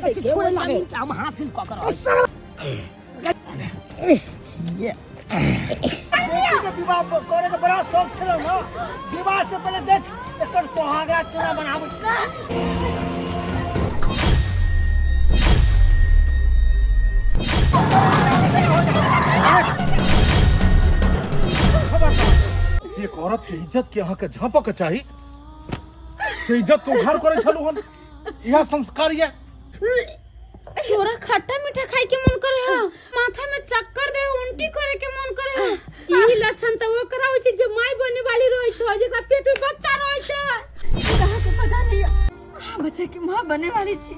दै छै छोड़े ओहि लागे। जमीन के हम हासिल कऽ के रहब। बेटी के विवाह करे के बड़ा शौक छलो ना। विवाह से पहले देख एकर सोहागरा केना बनाबै छै। जे एक औरत के इज्जत के अहाँके झाँपऽ के चाही से इज्जत के उघार करै छलहुँ हन, इएह संस्कार यऽ। तोरा खट्टा मीठा खाए के मन करे है, माथा में चक्कर दे, उल्टी करे के मन करे है। ई लक्षण त ओकरा होइ छै जे माय बने वाली रहै छै, जेकरा पेट में बच्चा रहै छै। अहाँ के पता नहीं है, अहाँ बच्चा के माँ बने वाली छी।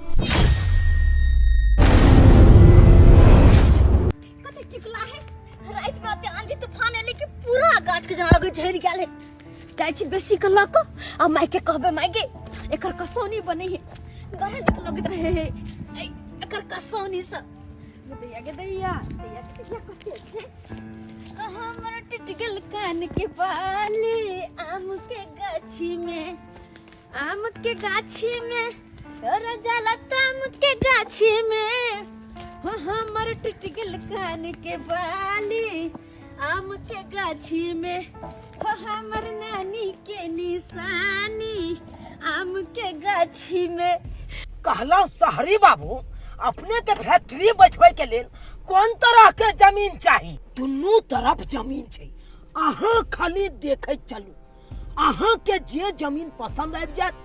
कते टिकला है। राति में आते आंधी तूफान एले कि पूरा गाछ के जना लगे झड़ि गेल है। जाइ छी बेसी के लऽ कऽ आ माय के कहबै, माय गे, एकर कसौनी बनै है, बड़ा नीक लगैत रहे है एकर कसौनी सब। दैया गे दैया, दैया गे दैया, कते छै हमर टूट गेल कान के बाली आम के गाछी में, आम के गाछी में रजाला ताम के गाछी में। हाँ, हमर टूट गेल कान के बाली आम के गाछी में। हो हमर नानी के निशानी आम के गाछी में। कहलहुँ शहरी बाबू, अपने के फैक्ट्री बैठबै के लेल कोन तरह के जमीन चाही? दुनू तरफ जमीन छै, अहाँ खाली देखैत चलू। अहाँ के जे जमीन पसंद आबि जायत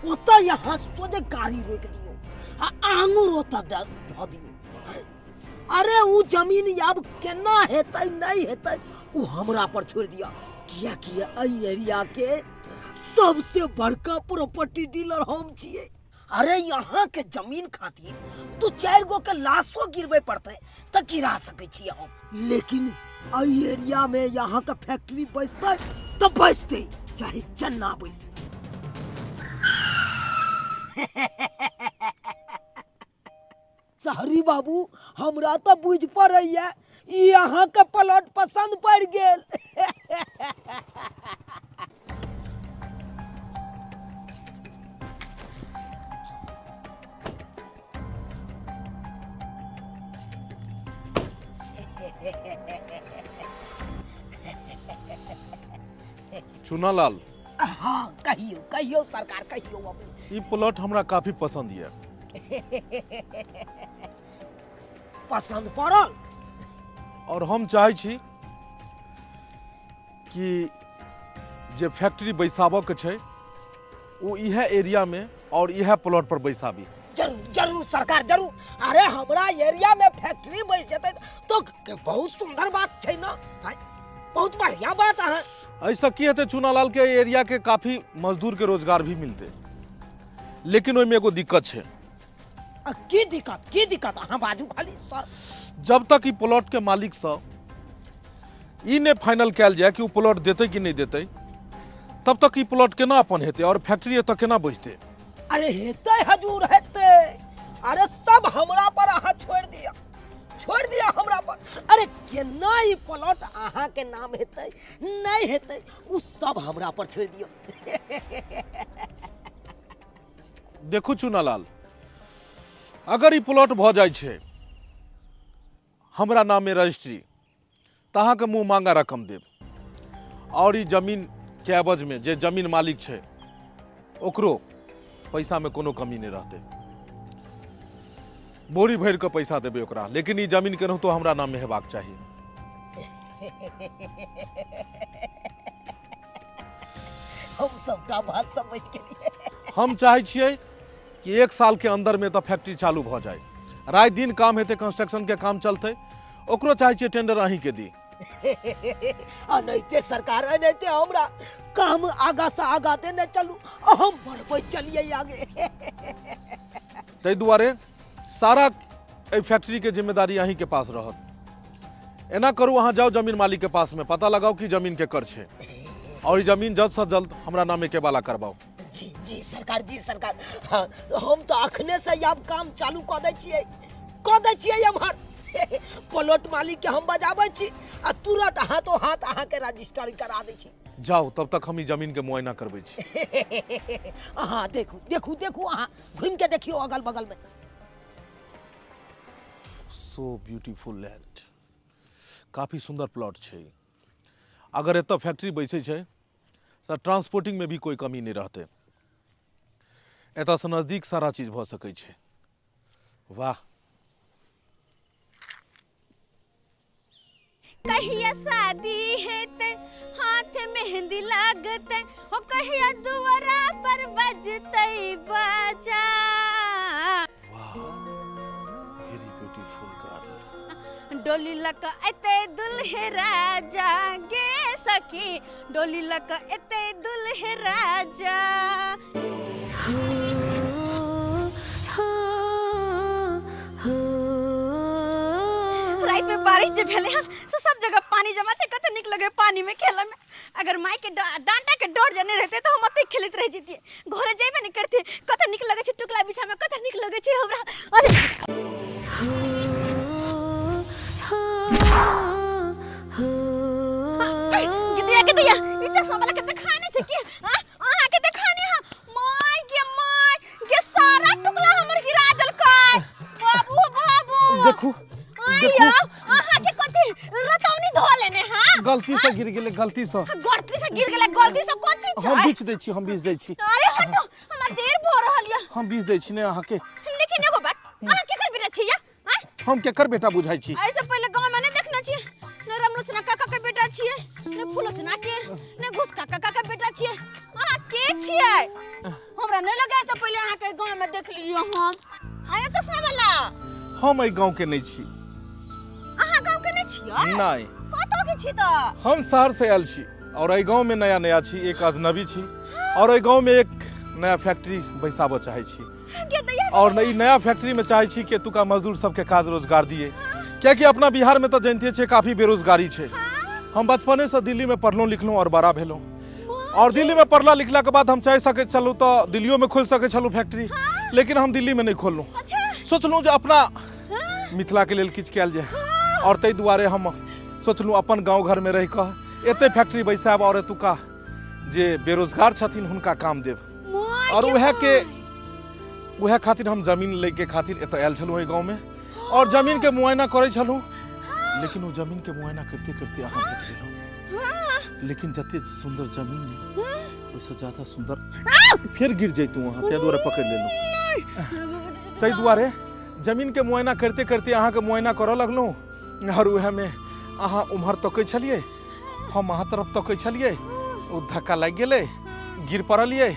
ओतऽ यहाँ सोझे गाड़ी रोकि दियौ आ आंगुर ओतऽ धऽ दियौ। अरे उ जमीन आब केना हेतै नहि हेतै उ हमरा पर छोड़ि दिअ, कियाकि एहि एरिया के सबसे बड़का प्रॉपर्टी डीलर हम छियै। अरे यहाँ के जमीन खातिर तू 4 गो के लाशो गिरबे पड़ते तऽ गिरा सकै छियै हम, लेकिन एहि एरिया में यहाँ के फैक्ट्री बैसते तऽ बैसते, चाहे चन्ना बैसते। शहरी बाबू, हमरा तऽ बुझि पड़ैया ई अहाँके प्लॉट पसंद पड़ि गेल। चुनालाल। हाँ, कहियो कहियो सरकार, कहियो बाबू। ई प्लॉट हमरा काफी पसंद यऽ। पसंद पड़ल? और हम चाहै छी कि जे फैक्ट्री बैसाबऽ के छै ओ इएह एरिया में और इएह प्लॉट पर बैसाबी। जरूर जरूर सरकार जरूर। अरे हमरा एरिया में फैक्ट्री बैस जेतै तो बहुत सुंदर बात छै ना, हाँ, बहुत बढ़िया बात अहाँ। ऐसा की हेतै चुनालाल के एरिया के काफी मजदूर के रोजगार भी मिलते, लेकिन ओहिमे एगो दिक्कत छै। आ, की दिक्कत, की दिक्कत अहाँ बाजू खाली सर। जब तक ई प्लॉट के मालिक सँ ई नहि फाइनल कयल जाय कि ओ प्लॉट देतै कि नहि देतै, तब तक ई प्लॉट केना अपन हेतै और फैक्ट्री एतऽ केना बैसतै? अरे हेतै हजूर हेतै। अरे सब हमरा पर अहाँ छोड़ि दिअ, छोड़ि दिअ हमरा पर। अरे केना ई प्लॉट अहाँ के नाम हेतै नहि हेतै ओ सब हमरा पर छोड़ि दिअ। देखू चुनालाल, अगर ई प्लॉट भऽ जाइ छै हमरा नाम में रजिस्ट्री तऽ अहाँके मुँह मांगा रकम देब, और ई जमीन के एवज में जे जमीन मालिक छै ओकरो पैसा में कोनो कमी नहि रहतै, बोरी भरि कऽ पैसा देबै ओकरा, लेकिन ई जमीन केनाहितो हमरा नाम में हेबाक चाही। हम सबटा बात समझ गेलियै। हम चाहै छियै कि 1 साल के अंदर में तऽ फैक्ट्री चालू भऽ जाय, राति दिन काम हेतै, कंस्ट्रक्शन के काम चलतै, ओकरो चाहै छियै टेंडर अहीं के दी। अनैते सरकार अनैते हमरा काम आगा से आगा देने चलू, हम बढ़बै चलिए आगे। ताहि दुआरे सारा एहि फैक्ट्री के जिम्मेदारी अहीं के पास रहत। एना करू, अहाँ जाउ जमीन मालिक के पास में, पता लगाउ कि जमीन के कर छै और ई जमीन जल्द से जल्द हमरा नामे के वाला करबाउ। जी जी सरकार, जी सरकार। हाँ, हम तो अखने से आब काम चालू कऽ दै छियै, कऽ दै छियै। एम्हर प्लॉट मालिक के हम बजाबै छी आ तुरंत हाथों हाथ अहाँके रजिस्टर करा दै छी। जाउ, तब तक हम ई जमीन के मुआयना करबै छी। अहाँ देखू देखू देखू, अहाँ घुमि के देखियौ अगल बगल में। So beautiful land. काफी सुंदर प्लॉट छै। अगर एतऽ फैक्ट्री बैसै छै तऽ ट्रांसपोर्टिंगमे भी कोइ कमी नहि रहतै। एतऽसँ नजदीक सारा चीज भऽ सकै छै। वाह। कहिया शादी हेतै, हाथ मेहंदी लागतै, हो कहिया दुआरा पर बजतै बाजा। वाह, वेरी ब्यूटीफुल गर्ल। डोली लक एते दुल्हे राजा गे सखी, डोली लक एते दुल्हे राजा। रात में बारिश जे भेलै हन से सब जगह पानी जमा छै, कते नीक लगे पानी में खेले में। अगर माय के डांटा के डर जे नहीं रहते तो हम ओतै खेलैत रह जैतियै, घरे जेबे नहीं करतियै। कते नीक लगे छै टुकला बिछा में, कते नीक लगे छै हमरा। अरे गिदिया गिदिया, ई चश्मा वाला के देखा नहीं छै की? हाँ, अहाँ के देखा नहीं है? My गे my गे, सारा टुकला हमर गिरा देलकै। बाबू बाबू देखू आइयो, अहाँ के कथी रतौनी धो लेने? हां, गलती से गिर गेलै, गलती से। गलती से गिर गेलै? गलती से कथी छै? हम बीच दै छी, हम बीच दै छी। अरे हटो, हमरा देर भ रहल ये। हम बीच दै छी ने अहाँके। लेकिन एगो बात, अहाँ केकर बेटा छी या? आँय? हम केकर बेटा बुझाइ छी? एहिसँ पहिले गाँव में नहीं देखने छियै, ने रामलोचना काका के बेटा छियै, ने फूलोचना के, ने घुसका काका के बेटा छियै। अहाँ के छियै? हमरा नहीं लगे एहिसँ पहिले अहाँ के गाँव में देख लियौ हम। आयो चश्मा वाला, हम एहि गाँव के नहि छी। अहाँ गाँव के नहीं छियै? नहि। कतऽ के छी तऽ? हम शहर से आयल छी और एहि गाँव में नया नया छी, एक अजनबी छी और एहि गाँव में एक नया फैक्ट्री बैसाबऽ चाहै छी। गे दैया। और ई नया फैक्ट्री में चाहै छी कि एतुका मजदूर सबके काज रोजगार दिए, कियाकि अपना बिहार में तऽ जनिते छियै काफी बेरोजगारी छै। हम बचपने से दिल्ली में पढ़लहुँ लिखलहुँ और बड़ा भेलहुँ, और दिल्ली में पढ़ला लिखला के बाद हम चाहि सकै छलहुँ तऽ दिल्लियो में खोलि सकै छलहुँ फैक्ट्री, लेकिन हम दिल्ली में नहि खोललहुँ। सोचलहुँ जे अपना मिथिला के लेल किछु कयल जाय, और ताहि दुआरे हम सोचलहुँ अपन गाँव घर में रहि कऽ एतै फैक्ट्री बैसायब और एतुका जे बेरोजगार छथिन हुनका काम देब। और उएह के उएह खातिर हम जमीन लै के खातिर एतऽ आयल छलहुँ एहि गाँव में, और जमीन के मुआयना करै छलहुँ, लेकिन ओ जमीन के मुआयना करिते करिते अहाँ भेट गेलहुँ। लेकिन जते सुंदर जमीन है ओहिसँ ज्यादा सुंदर फेर गिर जैतहुँ अहाँ, ताहि दुआरे पकड़ि लेलहुँ। ताहि दुआरे जमीन के मुआयना करिते करिते अहाँके मुआयना करऽ लगलहुँ, और उएहमे अहाँ उम्हर तकै छलियै, हम अहाँ तरफ तकै छलियै, ओ धक्का लागि गेलै, गिर पड़लियै।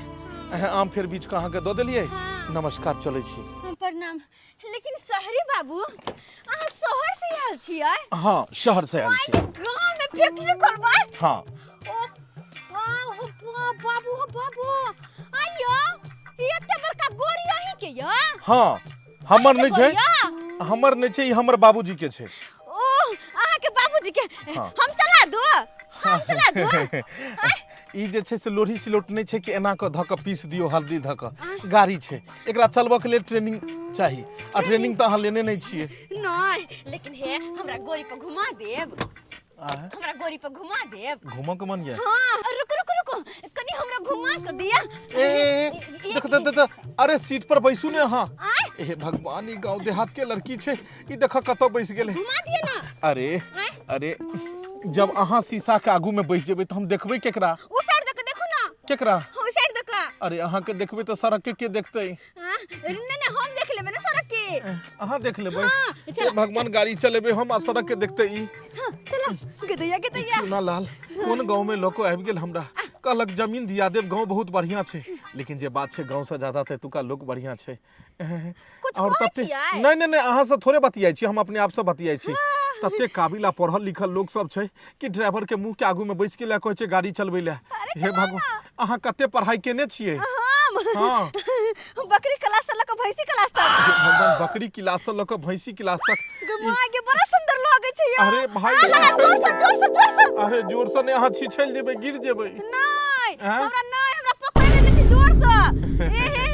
आम फेर बीच कऽ अहाँके दऽ देलियै। नमस्कार, चलै छी। प्रणाम। लेकिन शहरी बाबू, अहाँ शहर से आयल छियै? हाँ, शहर से आयल छी। गाँव में फैक्ट्री खोलबै? हाँ। ओ बाबू बाबू बाबू, आइयो ई एते बड़का गोरी अहीं के या? हाँ, हमर नहि छै, हमर नहि छै, ई हमर बाबूजी के छै। ओ अहाँ के बाबूजी के? हाँ। हम चला दो, हम चला दो। ई जे छै से लोढ़ी सिलौट नहि छै कि एना कऽ धऽ कऽ पीस दियौ हल्दी धऽ कऽ। गाड़ी छै, एकरा चलबऽ के लेल ट्रेनिंग चाही, आ ट्रेनिंग तऽ अहाँ लेने नहि छियै। नहीं, लेकिन हे, हमरा गोरी पर घुमा देब। आँय? हमरा गोरी पर घुमा देब। घूमऽ के मन यऽ? हाँ, रुको रुको रुको, कनी हमरा घुमा के दिया। ए, ए, ए, देख देख देख, अरे सीट पर बैसू ने अहाँ। आँय? हे भगवान, ई गाँव देहात के लड़की छै, ई देख कतऽ बैस गेलै। घुमा दिया ना। अरे आँय? अरे, जब अहाँ शीशा के आगू में बैस जेबै तऽ हम देखबै केकरा? ओ साइड देख, देखू ना। केकरा? ओ साइड देख। अरे अहाँ के देखबै तऽ सड़क के के देखतै? हाँ, नहीं नहीं, हम देख लेबै ना सड़क के। अहाँ देख लेबै? हाँ, हे भगवान, गाड़ी चलेबै हम आ सड़क के देखतै ई। हाँ, चलो गेदैया गेदैया। चूना लाल कोन गाँव में लऽ कऽ आबि गेल हमरा। कहलक जमीन दिया देब, गाँव बहुत बढ़िया छै, लेकिन जे बात छै गाँव से ज्यादा तऽ एतुका लोक बढ़िया छै। कुछ और कहै तते छियै? नहीं नहीं नहीं, अहाँ से थोड़े बतियाइ छी, हम अपने आप से बतियाइ छी। तते काबिल आ पढ़ल लिखल लोक सब छै कि ड्राइवर के मुंह के आगू में बैस के लए कहै छै गाड़ी चलबै लए। हे भगवान, अहाँ कते पढ़ाई केने छियै? हम? हाँ। बकरी क्लास से लऽ कऽ भैंसी क्लास तक। हे भगवान, बकरी क्लास से लऽ कऽ भैंसी क्लास तक। गे माय गे, बड़ा सुंदर लगै छै यार। अरे भाई। आहा, जोर से जोर से जोर से। अरे जोर से नहीं, अहाँ छिछल जेबै, गिर जेबै। नहीं। आँय? हमरा नहीं, हमरा पकड़ लेने छै जोर से। ए हे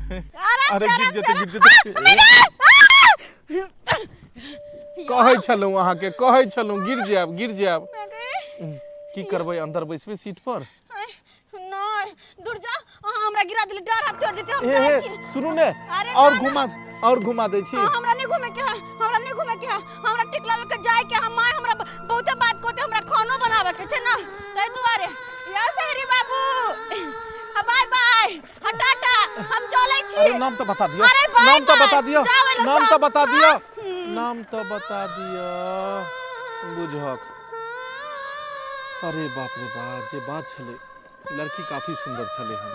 हे, आराम अरे से, गिर आराम से, जेतै, आराम। गिर जेतै। आ, मैया! आ! कहै छलहुँ अहाँके, कहै छलहुँ गिर जायब, गिर जायब। मैं गई। की करबै, अंदर बैसबै सीट पर? आय, नहीं, दूर जा, अहाँ हमरा गिरा देली, डर हाथ तोड़ देते, हम ए जाइ हे छी। सुनू ने। अरे और ना, ना। घुमा, और घुमा दै छी। हाँ, हमरा नहीं घूमे के है, हमरा नहीं घूमे के है, हमरा टिकला लके जाए के है। माय हमरा बहुते बात कहते, हमरा खानो बनावे के छै ना, ताहि दुआरे। यौ शहरी बाबू, हाँ, बाय बाय, हाँ टाटा, हम चलै छी। अरे नाम तो बता दियो। अरे बाय नाम तो बाय, बता दियो। जाओ एलो नाम सब। तो बता दियो। हाँ? नाम तो बता दियो बुझक। अरे बाप रे बाप, जे बात छलै, लड़की काफी सुंदर छलै। हम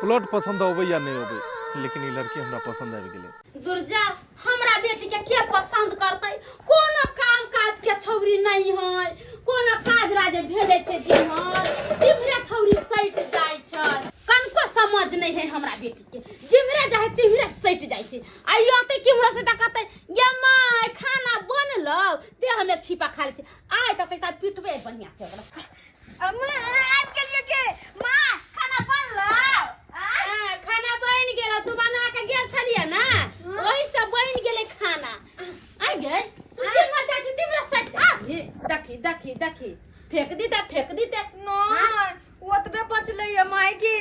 प्लॉट पसंद अबै या नहि अबै, लेकिन ई लड़की हमरा पसंद आबि गेलै। दुर्जा, हमरा बेटी के के पसंद करतै? कोनो काम काज के छौरी नहीं है, कोनो काज राज भेजे छै जिम्हर तिम्हरे छौरी सटि जाइ छै। कनको समझ नहीं है हमरा बेटी के, जिम्हरे जाइ तिम्हरे सटि जाइ छै। आ ई अतै किम्हरो से देखतै, गे माय खाना बनलौ, ते हमे छिपा खा लै छै। आइ तक तक पिटबै बढ़िया से ओकरा। अम्मा आबि गेलियै के माँ, खाना बनलौ? हाँ, खाना बनि गेल। तू बना के गेल छलियै ना, ओही से बनि गेलै खाना। आइ गए तू जिम्हर जाइ छी तिम्हरे सटि जाइ। देखी देखी देखी, फेंक दीते फेंक दीते। नहीं, ओतबे बचलै ये माय के,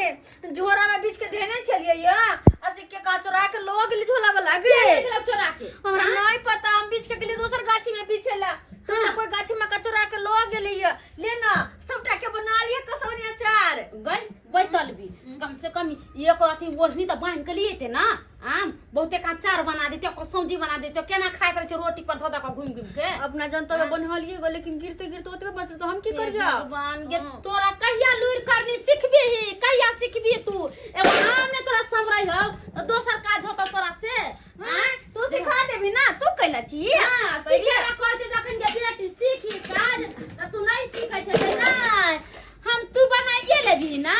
झोरा में बीच के धेने छलियै ये, आ से के का चोरा के लो गेली झोला वाला गे। के ले गेलौ चोरा के? हमरा नहीं पता, हम बीच के गेली दोसर गाछी में बीछेला, तो कोई गाछी में का चोरा के लो गेली ये। ले ना, सबटा के बना लिए कसौनी अचार। गई बैतल भी कम से कम एक अथी ओढ़नी तऽ बान्हि के लिए ना, आम बहुते का अचार बना देते, कसौजी बना देते। केना खाइत रहै छै रोटी पर धऽ धऽ कऽ घुमि घुमि के। अपना जनता में बनहलिए गो, लेकिन गिरते गिरते ओतबे बचल, तो हम की हे करिया? भगवान गे, तोरा कहिया लुरि करनी सिखबीही? कहिया सिखबी तू? एगो आम ने तोरा सम्हरै हौ तऽ दोसर काज होतौ तोरा से? हाँ, तू सिखा देबी ना, तू कैला छी? हाँ, सिखे ला कहै छै जखन के बेटी सीखी काज, तऽ तू नहि सीखै छै तऽ नहि हम तू बनाइए लेबही ना,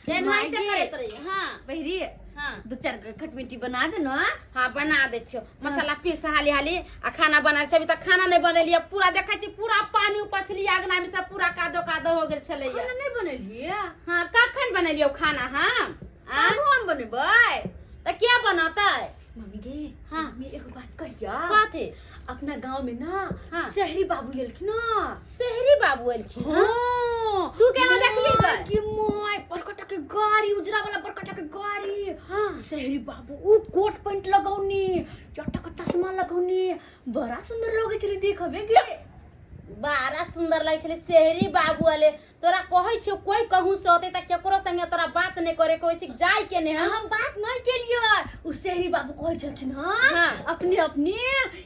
एनाहिते माय गे। करैत रही। हाँ बहरी। हाँ। दू चार गो खटमिट्टी बना दे ना। हाँ, बना दै छियौ। मसाला पीस हाली हाली आ खाना बना छै। अभी तक खाना नहि बनेलियै। पूरा देखै छी, पूरा पानी उपछलियै अगना में, सब पूरा कादो कादो हो गेल छलैया। खाना नहीं बनेलियै? हाँ, कखन बनेलियौ खाना हम? आ? आबो हम बनेबै। तऽ के बनतै? मम्मी गे। हाँ। मम्मी, एगो बात कहिया? कथी? अपना गांव में ना हाँ। शहरी बाबू एलखिन ना। शहरी बाबू एलखिन? हाँ। तू केना देखली गै? की my, बड़का के गाड़ी, उजरा वाला बड़का के गाड़ी। हाँ। शहरी बाबू ऊ कोट पैंट लगौनी, चटा के चश्मा लगौनी, बड़ा सुंदर लगै छलै देखबे गे। बड़ा सुंदर लगै छलै शहरी बाबू वाले। तोरा कहै छियौ, कोई कहूँ से होतै तऽ केकरो संगे तोरा बात नहि करे के, ओइसे जाय के नहि। हम बात नहीं केलियै, उ शहरी बाबू कहै छलखिन हँ हाँ। अपने अपने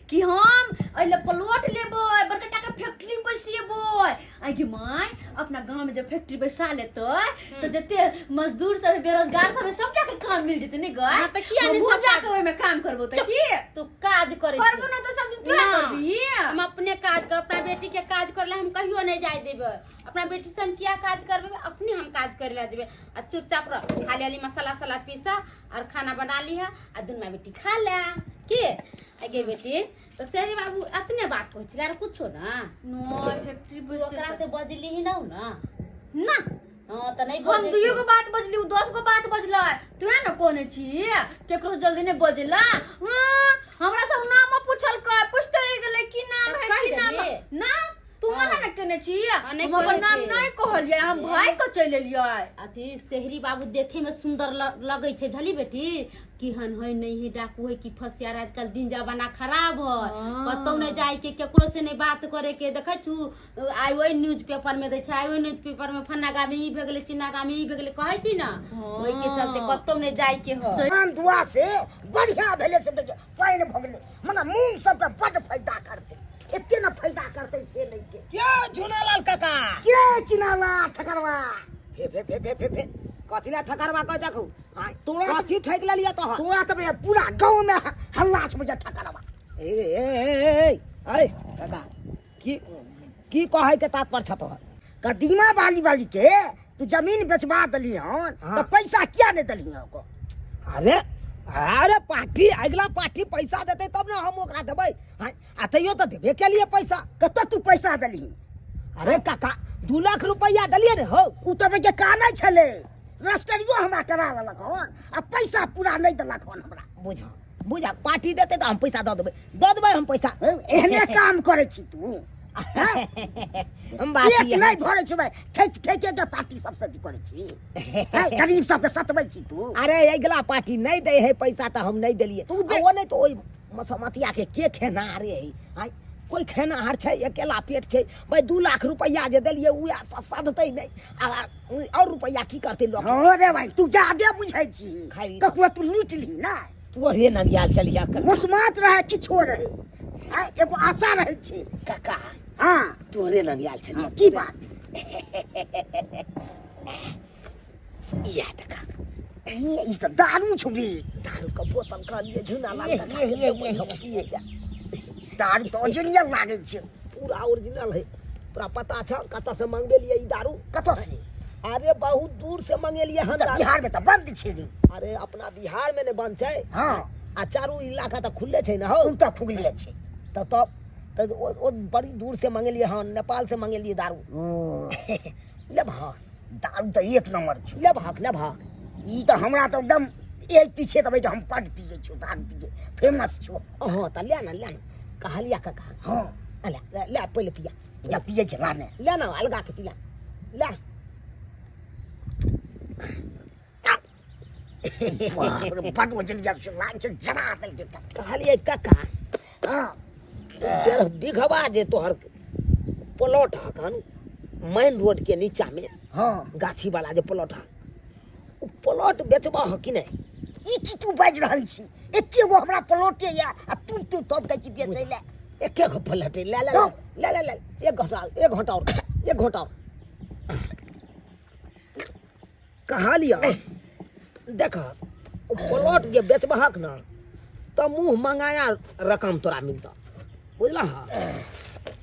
कि हम एहिले प्लॉट लेबै, बड़का टा के फैक्ट्री बैसेबै। आइ गे my, अपना गाँव में जब फैक्ट्री बैसा लेतै तऽ जते मजदूर सब है, बेरोजगार सब है, सबटा के काम मिल जेतै ने गै? हाँ, तऽ किया नहि हमहूँ सब जाके ओहिमे काम करबो तऽ की तू काज करै छी। करबो ना तऽ सब दिन तू ना, करबी। हम अपने काज कर, अपना बेटी के काज करे ला हम कहियो नहीं जाय देबै। अपना बेटी से हम किया काज करबे? अपने हम काज करे ला देबै। आ चुपचाप रह, हाली हाली मसाला वसाला पीसा और खाना बना लिहा आ दुनू बेटी खा ले के। आगे बेटी, तो शहरी बाबू अतने बात कहै छलै आर कुछो ना? नो, फैक्ट्री तू ओकरा से बजली ही ना ना? ना। हाँ, तऽ नहीं हम बजै दुइयो छै। गो बात बजली, उ 10 गो बात बजलै। तू है ना कोने छी, केकरो से जल्दी नहीं बजला। हाँ, हमरा सब नाम पूछलकै, पूछते रहि गेलै की नाम तऽ है, कहि की नाम है। देलियै? ना, तू मना ना केने छी। हाँ, नहि हम अपन कहै नाम छी। नहीं कहलियै, हम भाग के चलि एलियै। अथी शहरी बाबू देखे में सुंदर लगै छै ढली बेटी, केहन है नहीं है, डाकू है कि फसियार। आजकल दिन जमाना खराब है, कतौ नहीं जाय के, केकरो से नहीं बात करे के। देखै छु, आइ ओहि न्यूज पेपर में दै छै, आइ ओहि न्यूज पेपर में फन्ना गामी ई भे गेलै, चिन्ना गामी ई भे गेलै, कहै छी ना, ओहि के चलते कतौ नहीं जाय के है। भगवान दुआ से बढ़िया भेलै से देखियौ पानि भऽ गेलै, मने मूंग सबके बड्ड फायदा करतै, एते ने फायदा करतै से नहि के। क्या झुनालाल काका? के चिनाला ठकरवा? फे फे फे फे फे फे, कथी ला ठकरवा कह जाकू? आ, तोरा कथी ठकि लेलियै तोहर? तोरा तऽ भैया पूरा गाँव में हल्ला छै भैया ठकरवा। ए ए ए ए ए अरे काका, की की कहै के तात्पर्य छ तोहर? कदीमा वाली वाली के तू जमीन बेचवा देली हन। हाँ। तऽ पैसा किया नहि देली हन ओको? अरे अरे, पार्टी अगिला पार्टी पैसा देतै तब ने हम ओकरा देबै। हाँ, आ तैयो तऽ देबे केलियै पैसा। कतऽ तू पैसा देली? अरे काका, 2 लाख रुपैआ देलियै ने हौ। उ तऽ बेटे कानै छलै, रजिस्ट्रियो हमरा करा लेलक हन आ पैसा पूरा नहि देलक हन हमरा। बुझ बुझ, पार्टी देतै तऽ हम पैसा दऽ देबै, दऽ देबै हम पैसा। एहने काम करै छी तू? हम बात पेट इएह नहि छै। भरै छै भाइ, ठकि ठकि के पार्टी सबसँ तू करै छी हैं? गरीब सबके सतबै छी तू। अरे अगिला पार्टी नहि दै है पैसा तऽ हम नहि देलियै। तू आ ओ नहि तऽ ओहि मसमतिया के के खेनाहारे है आँय कोइ खेनाहार छै अकेला पेट छै भाय 2 लाख रुपैआ जे देलियै उएह तऽ सधतै नहि आ आओर रुपैआ की करतै लोक। हँ रे भाई, तू जादे बुझै छी। खाइ। ककरो तू लूटि ली ना। तोरे नगियाल चलिया। मुसमात रहे, किछो रहे, आँय, एगो आशा रहै छै। काका। हँ। तोरे नगियाल चलिया। हँ, की बात? इएह देखा। ई तऽ दारू छौ रे। दारू के बोतल कहलियै झुना लाल। ये, ये, ये, ये, ये। दारू तऽ ओरिजिनल लागै छै। पूरा ओरिजिनल है। तोरा पता छौ कतऽ से मंगबेलियै ई दारू? कतऽ से? अरे बहुत दूर से मंगेलियै हन तऽ दारू। बिहार में तऽ बंद छै रे। अरे अपना बिहार में ने बंद छै। हँ। आ चारू इलाका तऽ खुलले छै ने हौ। ओ तऽ खुगले छै। तऽ तब तऽ ओ बड़ी दूर से मंगेलियै हन, नेपाल से मंगेलियै दारू। ओ लेबहक? दारू तऽ एक नंबर छै। लेबहक, लेबहक? ई तऽ हमरा तऽ एकदम एक पीछे तऽ हम बड पियै छौ, दारू पियै फेमस छौ। हँ तऽ ले ने, ले ने। कहलिया काका। हँ। ले ले, ले पहिले पिया। या पियै छै, ला ने। ले ने, अलगा के पिया ले। बाप रे, बड वजन लागै छै, जरा देलकै। कहलियै काका। हँ। 1.5 बीघवा जे तोहर प्लॉट हकन मेन रोड के नीचा में, हँ। गाछी वाला जे प्लॉट है, ओ प्लॉट बेचबह ह कि नहि? ई की तू बाजि रहल छी? एके गो हमरा प्लॉटे या आ तू तू तब कहै छी बेचै लए। एके गो प्लॉट है, ले ले ले। ले ले ले, एक घंटा, एक घंटा और, एक घंटा और। कहा लिया देख, ओ प्लॉट जे बेचबहक ने तऽ मुँह मंगाया रकम तोरा मिलतऽ, बुझलह?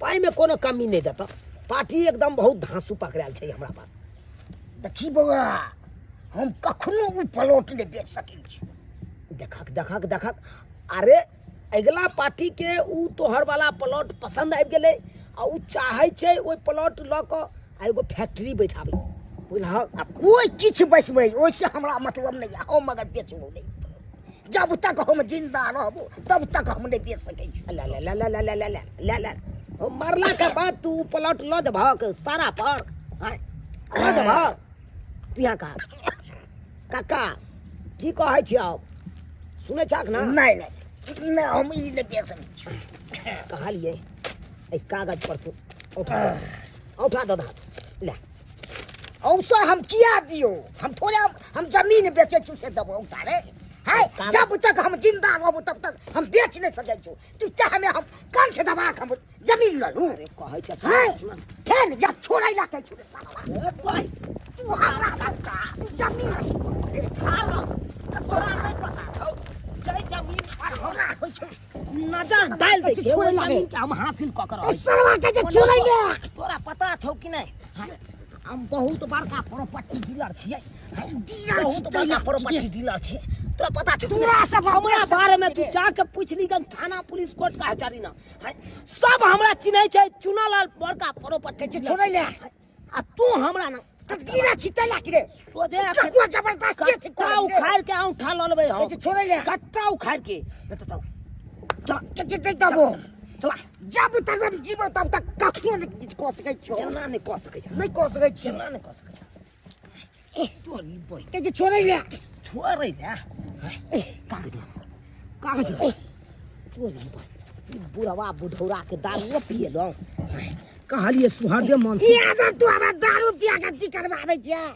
पाइमे कोनो कमी नहि देतऽ। पार्टी एकदम बहुत धाँसू पकड़ायल छै हमरा पास। देखी बौआ, हम कखनो ओ प्लॉट नहि बेच सकै छी। देखक, देखक, देखक। अरे अगिला पार्टीके उ तोहर वाला प्लॉट पसन्द आबि गेलै आ उ चाहै छै ओहि प्लॉट लऽ कऽ आ एगो फैक्ट्री बैठाबै, बुझलहक? आ कोइ किछु बैसबै ओहिसँ हमरा मतलब नहि यऽ, हम मगर बेचबो नहि। जब तक हम जिंदा रहबो तब तक हम नहि बेच सकै छी। ले ले ले ले ले ले ले ले ले ले। ओ मरला के बाद तू उ प्लॉट लऽ जेबहक सारा पर आँय, लऽ जेबहक तू? यहाँ कहा काका, की कहै छियौ, सुनै छहक ने? नहि नहि नहि, हम ई नहि बेच सकै छी। कहलियै एहि कागज पर तू उठा दे, उठा दे हाथ, ले। औसा हम किया दियो? हम थोड़े हम जमीन बेचै छी से देबो उतारे है? जब तक हम जिंदा रहबो तब तक हम बेच नहि सकै छी। तू चाहमे हम कंठ दबा के हम जमीन लऽ लू। अरे कहै छै। है। सुन। फेर जब छोड़ै ला कहै छी रे साला। ए भाइ। तू हमरा बता, तू जमीन तोरा नहि पता छौ, जै जमीन पर हमरा होइ छै नजर डालि दै छै छोड़ै ओहि लागे। जमीन के हम हासिल कऽ के ए रहै छी। सरवा के जे छोड़ै ले। तोरा पता छौ कि नहि, हम बहुत बड़का प्रॉपर्टी डीलर छियै। डीलर छी। बहुत बड़का प्रॉपर्टी डीलर छियै, तोरा पता छौ कि तोरा नहि? सब हमरा बारे में तू जाके पूछ ली गन थाना, पुलिस, कोर्ट का हचारी ना है, सब हमरा चिन्है छै, चुनालाल बड़का प्रॉपर्टी कहै छै छोड़ै ले। आ तू हमरा ना तऽ डीलर छी तै ला कि रे? सोझे ककरो जबरदस्ती अथी कट्टा करै छै। उखाड़ के औंठा लऽ लेबै हम। कहै छै छोड़ै ले। कट्टा उखाड़ के नहि तऽ चल चल। कहै छै नहि देबो। चला। जब तक हम जीबो तब तक कखनो नहि किछु कऽ सकै छियौ। केना नहि कऽ सकै छै? नहि कऽ सकै छियौ। केना नहि कऽ सकै छै? तोरी बहिन। कहै छै छोड़ै ले। छोड़ै ले। कागज दे, कागज दे। तोरी बहिन, ई बुढ़वा बुढ़ौरा के दारुओ पिएलहुँ। कहलिए सुहरदे मन से। ई आदत तू हमरा दारू पिया के अथी करबाबै छियै।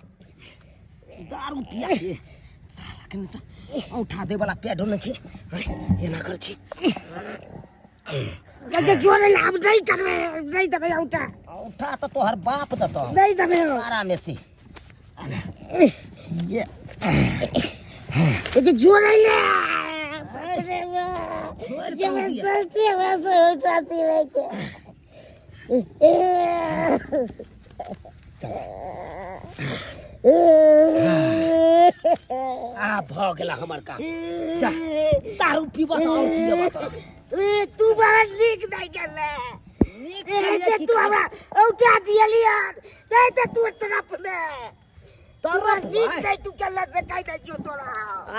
दारू पिया के साला के नहि तऽ औंठा दै वाला पेडो नहि छै। एना कर छी। कहै छै छोड़ै ले, हम नहि करबै, नहि देबै औंठा। औंठा तऽ तोहर बाप देतौ। नहि देबै। सारा में से ये। कहै छै छोड़ै ले। जबरदस्ती हमरा से औंठा दिबै छै। आ भऽ गेला हमर काम। जा, दारू पीबऽ तऽ आओर पियबऽ तोरा। ए, तू बड़ा नीक नहि गेले। नीक ए, केलियै जे की? तू हमरा औंठा दियलियन नहीं तऽ तू तरफ में तू तरफ नीक भाई। नहीं तू केला से कहि दै छियौ तोरा।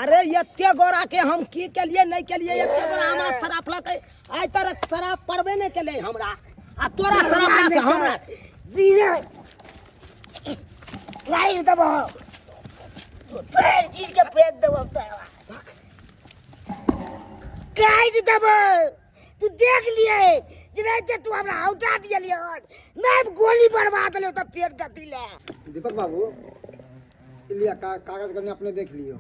अरे एते गोरा के हम की केलिए नहीं केलिए, एते गोरा हमरा शराब लकै आइ तक शराब पड़बे नहीं केले हमरा आ तोरा शराब से हमरा जीरे लाइव देबो, पैर चीर के फेंक देबो तोरा। काटि देबै। तू देख लिए जे तू हमरा हौटा दियलियै हन, नहि गोली बरबा देलियौ तऽ फेर गति ले। दीपक बाबू, ई लिअ कागज कनि अपने देख लियौ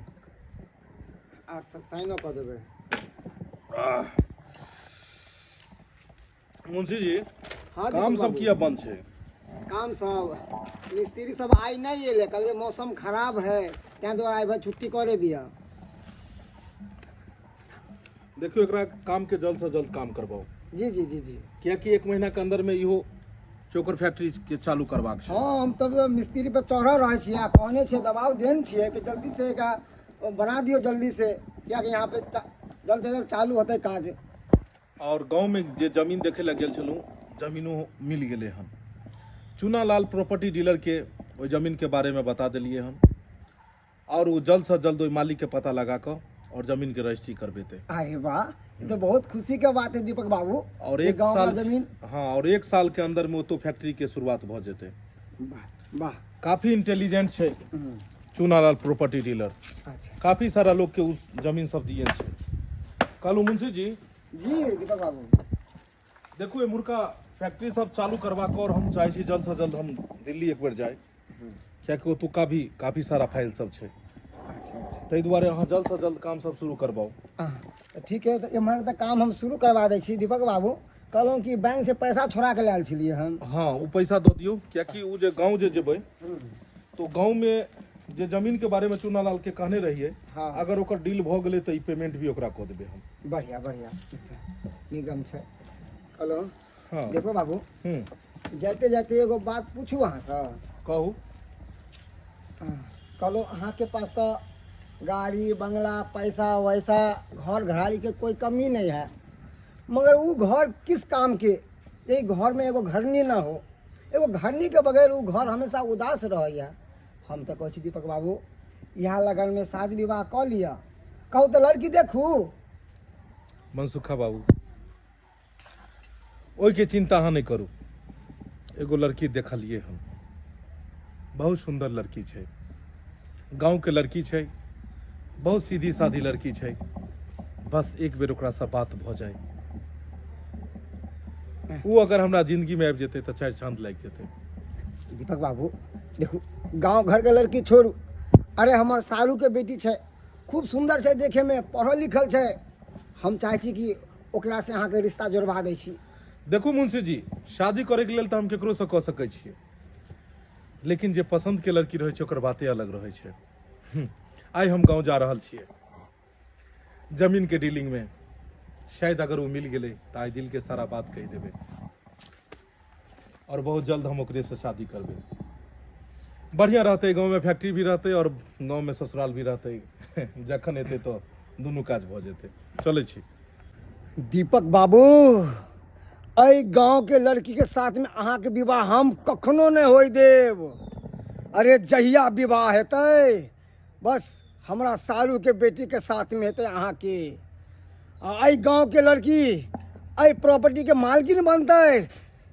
आ साइनो कऽ देबै। मुंशी जी। हाँ, काम दीपक सब बाबू। किया बंद छै? काम सब मिस्त्री सब आइ नहि एलै, कहलकै मौसम खराब है, ताहि दुआरे आइ भरि छुट्टी करे दिअ। देखियौ, एकरा काम के जल्द से जल्द काम करबाउ। जी जी जी जी। कियाकि एक महीना के अंदर में इहो चोकर फैक्ट्री के चालू करबाक छै। हाँ, हम तब मिस्त्री पर चढ़ल रहै छियै आ कहने छियै, दबाव देन छियै कि जल्दी से एकरा बना दियौ जल्दी से, कियाकि यहाँ पे जल्द से जल्द चालू होतै काज। और गाँव में जे जमीन देखे लए गेल छलहुँ, जमीनो मिल गेलै हन। चूनालाल प्रॉपर्टी डीलर के ओहि जमीन के बारे में बता देलियै हन और ओ जल्द से जल्द ओहि मालिक के पता लगा कऽ और जमीन के रजिस्ट्री करबेतै। अरे वाह, ये तो बहुत खुशी के बात है दीपक बाबू। और ये एक गाँव साल का जमीन। हाँ, और एक साल के अंदर में ओतो फैक्ट्री के शुरुआत भऽ जेतै। वाह वाह। काफी इंटेलिजेंट छै चूनालाल प्रॉपर्टी डीलर। अच्छा। काफी सारा लोग के उस जमीन सब दिए छै। कहलू मुंशी जी। जी दीपक बाबू। देखू, एम्हुरका फैक्ट्री सब चालू करबाक और हम चाहै छी जल्द से जल्द हम दिल्ली एक बेर जाय, कियाकि ओतुका भी काफी सारा फाइल सब छै। अच्छा अच्छा। ताहि दुआरे अहाँ जल्द से जल्द काम सब शुरू करबाउ। हाँ, तऽ ठीक है, तऽ एम्हर तऽ काम हम शुरू करवा दै छी। दीपक बाबू, कहलहुँ कि बैंक से पैसा छोड़ा के लायल छलियै हम। हाँ, ओ पैसा दऽ दियौ, कियाकि ओ जे गाँव जे जेबै तो गाँव में जे जमीन के बारे में चूनालाल के कहने रहियै, अगर ओकर डील भऽ गेलै तऽ ई पेमेंट भी ओकरा कऽ देबै हम। बढ़िया बढ़िया, निगम छै। कहलहुँ दीपक बाबू, जाइते जाइते एगो बात पूछू अहाँसँ? कहू। कहलहुँ, अहाँके पास तऽ गाड़ी, बंगला, पैसा वैसा, घर घराड़ी के कोई कमी नहीं है, मगर वो घर किस काम के यही घर में एगो घरनी ना हो? एगो घरनी के बगैर वो घर हमेशा उदास रहैया। हम तऽ कहै छी दीपक बाबू, इएह लगनमे शादी विवाह कऽ लिअ। कहू तऽ लड़की देखू। मनसुखा बाबू, ओहिके चिंता अहाँ नहि करू। एगो लड़की देखलियै हम, बहुत सुन्दर लड़की छै, गाँवके लड़की छै, बहुत सीधी साधी लड़की छै। बस एक बेर ओकरासँ बात भऽ जाय, ओ अगर हमरा जिंदगीमे आबि जेतै तऽ चारि चाँद लागि जेतै। दीपक बाबू, देखू, गाँव घरके लड़की छोड़ू, अरे हमर सारूके बेटी छै, खूब सुन्दर छै देखैमे, पढ़ल लिखल छै। हम चाहै छी कि ओकरासँ अहाँके रिश्ता जोड़बा दै छी। देखू मुंशी जी, शादी करैके लेल तऽ हम केकरोसँ कऽ सकै छियै, लेकिन जे पसन्दके लड़की रहै छै ओकर बाते अलग रहै छै। आइ हम गाँव जा रहल छियै जमीनके डीलिंगमे। शायद अगर ओ मिल गेलै तऽ आइ दिलके सारा बात कहि देबै और बहुत जल्द हम ओकरेसँ शादी करबै। बढ़िया रहतै, गाँवमे फैक्ट्री भी रहतै और गाँवमे ससुराल भी रहतै। जखन एतै तऽ दुनू काज भऽ जेतै। चलै छी। दीपक बाबू, एहि गाँवके लड़कीके साथमे अहाँके विवाह हम कखनो नहि होय देब। अरे जहिया विवाह हेतै, बस हमरा सारूके बेटीके साथमे हेतै अहाँके। आ एहि गाँवके लड़की एहि प्रॉपर्टीके मालकिन बनतै,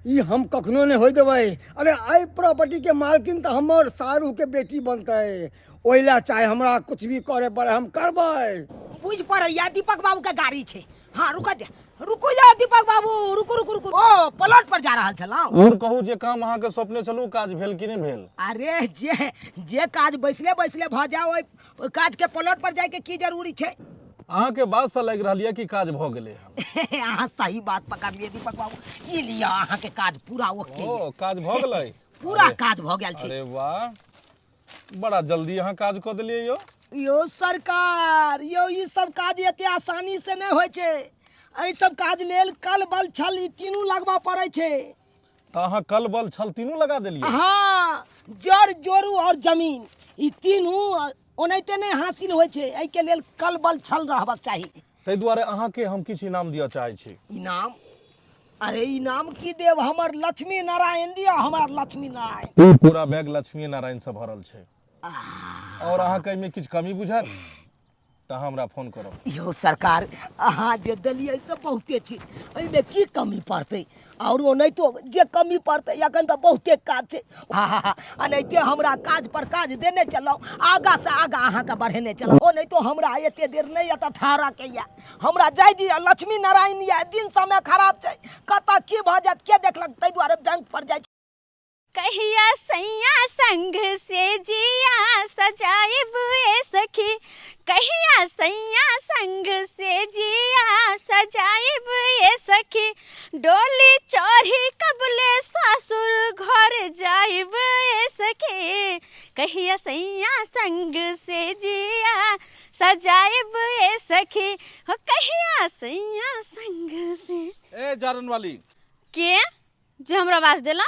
ई हम कखनो नहि होय देबै। अरे एहि प्रॉपर्टीके मालकिन तऽ हमर सारूके बेटी बनतै। ओहि लए चाहे हमरा कुछ भी करे पड़े, हम करबै। बुझि पड़ैया दीपक बाबू के गाड़ी छै। हाँ, रुक जा, रुकू जा दीपक बाबू, रुकू रुकू रुकू। ओ प्लॉट पर जा रहल छलहुँ। और कहू, जे काम अहाँके सौंपने छलहुँ, काज भेल कि नहि भेल? अरे जे जे काज बैसले बैसले भऽ जाए, ओहि ओहि काज के प्लॉट पर जाय के की जरूरी छै? अहाँके बातसँ लागि रहल यऽ कि काज भऽ गेलै हन। अहाँ सही बात पकड़लियै दीपक बाबू। ई लिअ, अहाँके काज पूरा ओके। ओ काज भऽ गेलै? पूरा काज भऽ गेल छै। अरे वाह, बड़ा जल्दी अहाँ काज कऽ देलियै यौ। यौ सरकार, यौ ई सब काज एते आसानी से नहि होइ छै। एहि सब काज लेल कल, बल, छल ई तीनू लगबऽ पड़ै छै। तऽ अहाँ कल, बल, छल तीनू लगा देलियै? हाँ, जड़, जोरू और जमीन ई तीनू ओनाहिते नहि हासिल होइ छै। एहिके लेल कल, बल, छल रहबाक चाही। ताहि दुआरे अहाँके हम किछु इनाम दिअ चाहै छी। इनाम? अरे इनाम की देब? हमर लक्ष्मी नारायण दिअ, हमर लक्ष्मी नारायण। ई पूरा बैग लक्ष्मी नारायण से भरल छै और अहाँके एहिमे किछु कमी बुझायल? तऽ अहाँ हमरा फोन करब। यौ सरकार, अहाँ जे देलियै से बहुते छै, एहिमे की कमी पड़तै? आओर ओनाहितो जे कमी पड़तै, एखन तऽ बहुते काज छै। हा हा हा, एनाहिते हमरा काज पर काज देने चलौ, आगाँ से आगाँ अहाँके बढ़ेने चलौ। ओनाहितो हमरा एते देर नहि एतऽ ठहरऽके यऽ, हमरा जाय दिअ। लक्ष्मी नारायण यऽ, दिन समय खराब छै, कतऽ की भऽ जायत के देखलक, ताहि दुआरे बैंक पर जाइ छी। कहिया सैया संग से जिया सजाइब ए सखी, कहिया सैया संग से जिया सजाइब ए सखी, डोली चढ़ी कबले सासुर घर जाइब ए सखी, कहिया सैया संग से जिया सजाइब ए सखी, हो कहिया सैया संग से। ए जारन वाली के जे हमरा आवाज देला?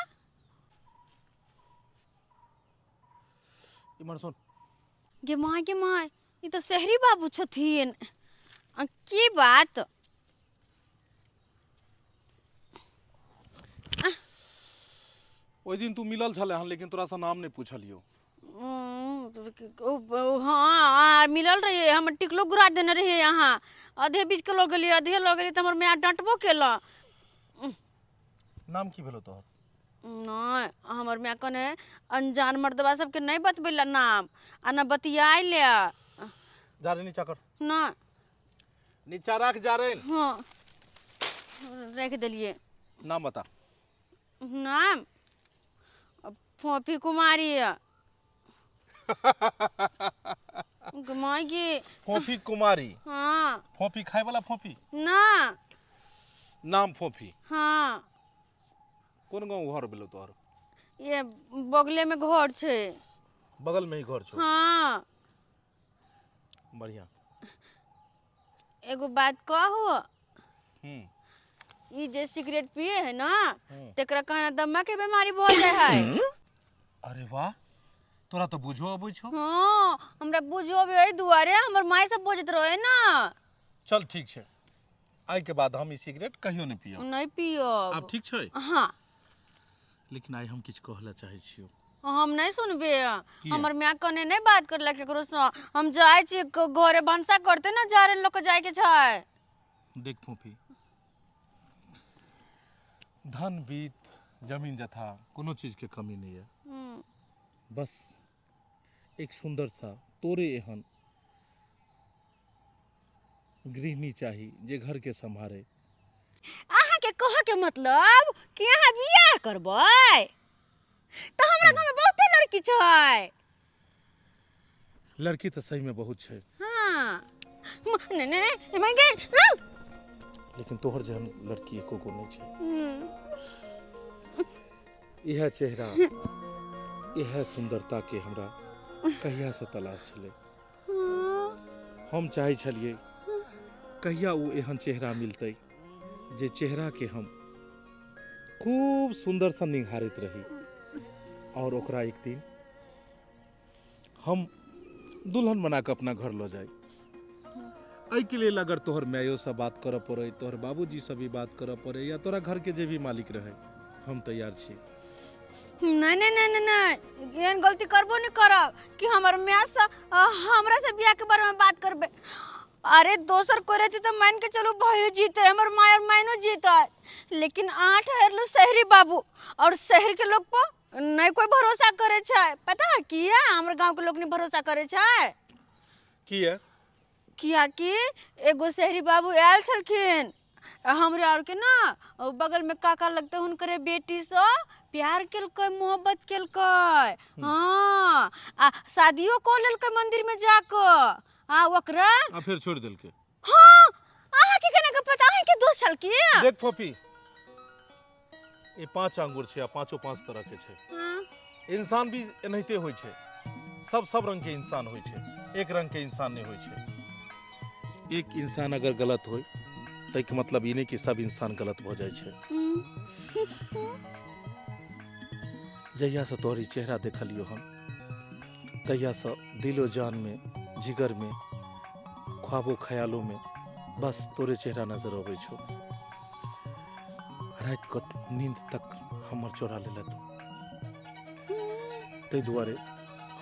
इमहर सुन। गे माय, गे माय, ई तऽ शहरी बाबू छथिन। आ की बात? ओहि दिन तू मिलल छले हन, लेकिन तोरा से नाम नहीं पूछलियो। हाँ, मिलल रहिए, हमर टिकलो गुरा देने रहिए। अहाँ आधे बीच के लऽ गेलियै, आधे लऽ गेलियै तऽ हमर माय डाँटबो केलक। नाम की भेलो तोहर? नहि, हमर माय कने अनजान मर्दबा सबके नहि बतबै लए नाम आ ने बतियाय ले। जा रे, नीचा कर। नहि। नीचा राख, जा रे। हाँ, राखि देलियै। नाम बता। नाम फोफी कुमारी। माय गे। फोफी कुमारी? हाँ। फोफी खाए वाला फोफी? ना। नाम फोफी? हाँ। कोन गाँव घर भेलो तोहर? ये बगले में घर छै। बगल में ही घर छौ? हाँ। बढ़िया। एगो बात कहू? ई जे सिगरेट पिए है ना, तेकरा कहना दमा के बीमारी भऽ जाय है। अरे वाह, तोरा तो बुझो अबै छौ। हाँ, हमरा बुझो अबै एहि दुआरे हमर माय सब बजैत रहे ना। चल ठीक छै, आइ के बाद हम ई सिगरेट कहियो नहि पियब। नहि पियब। आब ठीक छै? हाँ। लेकिन आइ हम किछु कहऽ लए चाहै छियौ। हम नहीं सुनबे। हमर माय कने नहीं बात करला केकरो से। हम जाय छी घरे, भनसा करते ना, जा रहे लोग के जाय के छै। देख फोफी, धन बीत जमीन जथा कोनो चीज के कमी नहीं है। बस एक सुंदर सा तोरे एहन गृहिणी चाही जे घर के संभारे। अहाँ के कह के मतलब कि अहाँ बियाह करबै? तऽ हमरा गाँव में बहुते लड़की छै। लड़की तऽ सही में बहुत छै। हाँ, नहीं नहीं नहीं, मैं गई, हाँ। लेकिन तोहर जेहन लड़की एको गो नहीं छै। इएह चेहरा, इएह सुंदरता के हमरा कहिया से तलाश छलै। हम चाहै छलियै कहिया ओ एहन चेहरा मिलतै जे चेहरा के हम खूब सुंदर से निहारैत रही और ओकरा एक दिन हम दुल्हन बना के अपना घर लऽ जाई। एहिके लेल अगर तोहर मायो से बात करऽ पड़े, तोहर बाबूजी से भी बात करऽ पड़े, या तोरा घर के जे भी मालिक रहे, हम तैयार छी। नहीं नहीं नहीं नहीं नहीं, एहन गलती करबो नहीं करब कि हमर माय से हमरा से बियाह के बारे में बात करबे। अरे दोसर कोई रहती तो मान के चलो भयो जीते, हमर माय और मायनो जीते, लेकिन अहाँ ठहरलू शहरी बाबू और शहर के लोग पर नहीं कोई भरोसा करे छै। पता है किया हमर गांव के लोग नहीं भरोसा करे छै? किया? किया कि एगो शहरी बाबू आयल छलखिन हमरे और के ना बगल में काका लगते, हुनकरे बेटी से प्यार केलकै, मोहब्बत केलकै। हाँ, आ शादियो कऽ लेलकै मंदिर में जाकऽ। हाँ, ओकरा आ फिर छोड़ देलकै। हाँ, अहाँ के केना के पता? अहाँ के दोस्त छल की? देख फोफी, ई 5 आंगुर छै आ पांचो 5 तरह के छै। इंसान भी एनाहिते होइ छै, सब सब रंग के इंसान होइ छै, एक रंग के इंसान नहीं होइ छै। एक इंसान अगर गलत होय तैके मतलब ई नहीं कि सब इंसान गलत भऽ जाइ छै। जहिया से तोहर ई चेहरा देखलियो हम, तहिया से दिलो जान में, जिगर में, ख्वाबो ख्यालों में बस तोरे चेहरा नजर अबै छौ। राति कऽ नींद तक हमर चोरा लेलक तू। ताहि दुआरे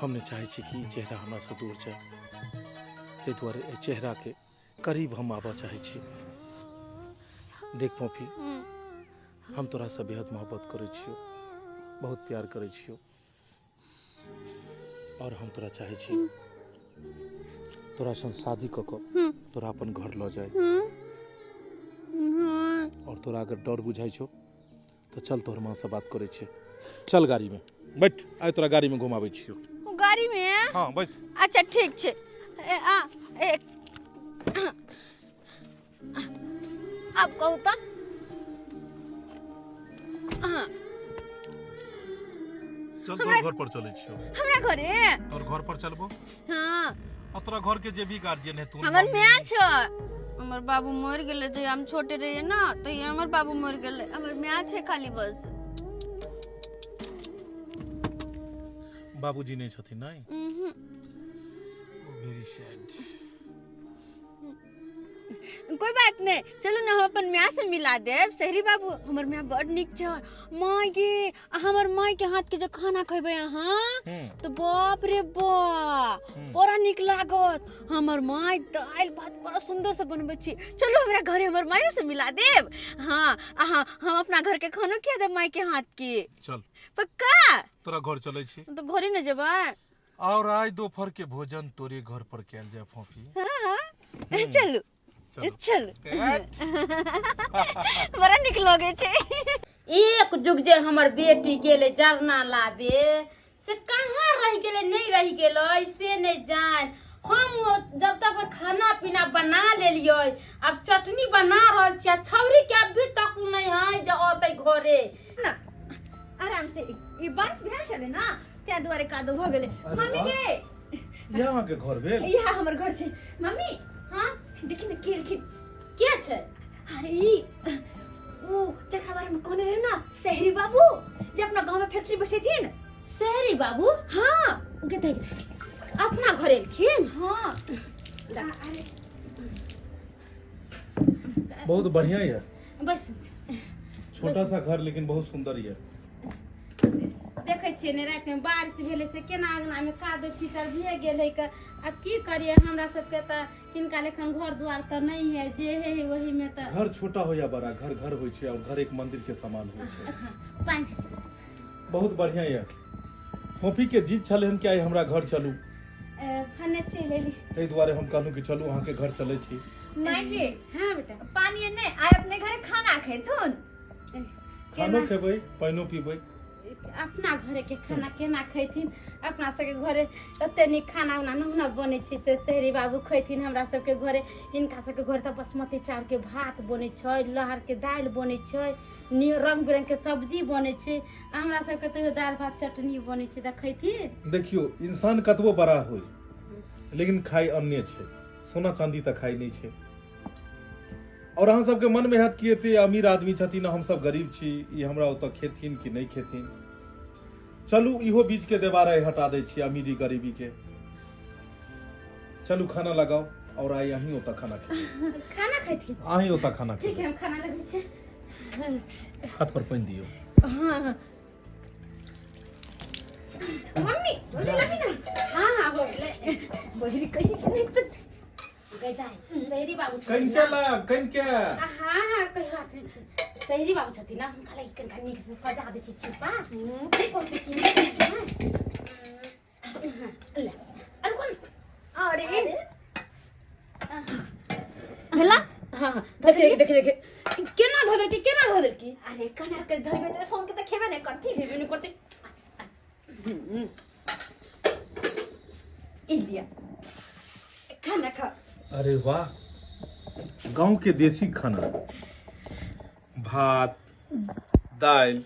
हम नहि चाहै छी कि ई चेहरा हमरासँ दूर जाय। ताहि दुआरे एहि चेहराके करीब हम आबऽ चाहै छी। देख फोफी, हम तोरासँ बेहद मोहब्बत करै छियौ, बहुत प्यार करै छियौ और हम तोरा चाहै छी तोरा संग शादी कऽ कऽ तोरा अपन घर लऽ जाय। और तोरा अगर डर बुझाइ छौ तऽ चल तोहर माँ से बात करै छियै। चल गाड़ी में बैठ, आइ तोरा गाड़ी में घुमाबै छियौ। गाड़ी में? हाँ बैठ। अच्छा ठीक छै। ए, आ, ए, आब कहू तऽ। हाँ। चल तोहर घर पर चलै छियौ। हमरा घरे? तोहर घर पर चलबो? हाँ। आ तोरा घर के जे भी गार्जियन है तू? हमर माय छै। हमर बाबू मर गेलै जहिया हम छोटे रहियै ना, तहिया हमर बाबू मर गेलै। हमर माय छै खाली बस। बाबूजी नहि छथिन? नहि। Very sad. कोई बात नहीं, चलू ना हम अपन माय से मिला देब। शहरी बाबू, हमर माय बड़ नीक छै। माय गे, हमर माय के हाथ के जे खाना खेबै अहाँ तो बाप रे बा, बड़ा नीक लागत। हमर माय दालि भात बड़ा सुंदर से बनबै छै। चलू हमरा घरे हमर मायो से मिला देब। हाँ, अहाँ हम अपना घर के खानो खिया देब माय के हाथ के। चल। पक्का? तोरा घर चलै छी। तो घरे न जेबै। और आइ दोपहर के भोजन तोरे घर पर कैल जाय फोफी। हाँ, चलू। चलू। चलू, बड़ा नीक लगै छै। एक जुग जे हमर बेटी गेलै जरना लाबे से कहाँ रहि गेलै, नहि रहि गेलै से नहि जान। हम जब तक में खाना पीना बना लेलियै, आब चटनी बना रहल छी, आ छौरी के अभी तक उ नहि है जे अतै घरे। ना आराम से, ई बारिश भेल छलै ना ताहि दुआरे कादो भऽ गेलै। मम्मी गे, इएह अहाँके घर भेल? इएह हमर घर छै मम्मी। हाँ, देखी ने के एलखिन। के छै? अरे ई उ जकरा बारे में कहने रहे ना शहरी बाबू, जे अपना गांव में फैक्ट्री बैठेथिन। शहरी बाबू? हाँ। गे देख, अपना घर एलखिन? हाँ। बहुत बढ़िया है। बस छोटा सा घर लेकिन बहुत सुंदर है। देखै छियै ने रातिमे बारिश भेलै से केना अङ्गनामे कादो कीचड़ भए गेलै क। आब की करियै, हमरा सबके तऽ हिनका लेखन घर दुआर तऽ नहि है, जे है ओहीमे तऽ। घर छोटा हो या बड़ा, घर घर होइ छै और घर एक मंदिर के समान होइ छै। पानि। बहुत बढ़िया है। फोफी के जीत छलै हन कि आइ हमरा घर चलू। भने चलि एली। ताहि दुआरे हम कहलहुँ कि चलू अहाँके घर चलै छी। माय जी। हाँ बेटा। पानी नहि, आइ अपने घरे खाना खेथुन। खानो खेबै, पानिओ पीबै। अपना घरे के खाना केना खैथिन? अपना सबके घरे एते नीक खाना उना नहि ने बनै छै से शहरी बाबू खैथिन। हमरा सबके घरे, हिनका सबके घरे तऽ बासमती चाउरके भात बनै छै, लहरके दालि बनै छै, रंग बिरंग के सब्जी बनै छै, आ हमरा सबके तैयो दालि भात चटनी बनै छै, तऽ खैथिन? देखियौ, इंसान कतबो बड़ा होय लेकिन खाइ अन्ने छै, सोना चांदी तऽ खाइ नहि छै। और अहाँ सबके मनमे हैत कि एते अमीर आदमी छथिन, हमसब गरीब छी, ई हमरा ओतऽ खेथिन कि नहि खेथिन। चलू इहो बीच के देवार आइ हटा दै छी अमीरी गरीबी के। चलू खाना लगाओ और आइ अहीं ओतऽ खाना खेबै। खाना खैथिन? अहीं ओतऽ खाना ठीक खेबै। है, हम खाना लगबै छी। हाथ पर पानि दियौ। मम्मी जल्दी लाबी ना। हाँ हाँ, हो गेलै। बहिरी कही कि नहीं तऽ गै दाइ, शहरी बाबू छथिन कनिके ना। लाब कनिके। हाँ हाँ, कोई बात नहीं छै। शहरी बाबू छथिन ना, हुनका लागि कनिका नीक से सजा दै छी छिपा। की कहतै कि नहि कहतै, हाँ? ले, अरे कोन? अरे भेला? हाँ हाँ, देखे देखे देखे, केना धो देलकी, केना धो देलकी। अरे कना के धरबे तऽ सोन के तऽ खेबे नहि करथिन। खेबे नहि करतै। ई लिया, खाना खा। अरे वाह, गांव के देसी खाना, भात दाल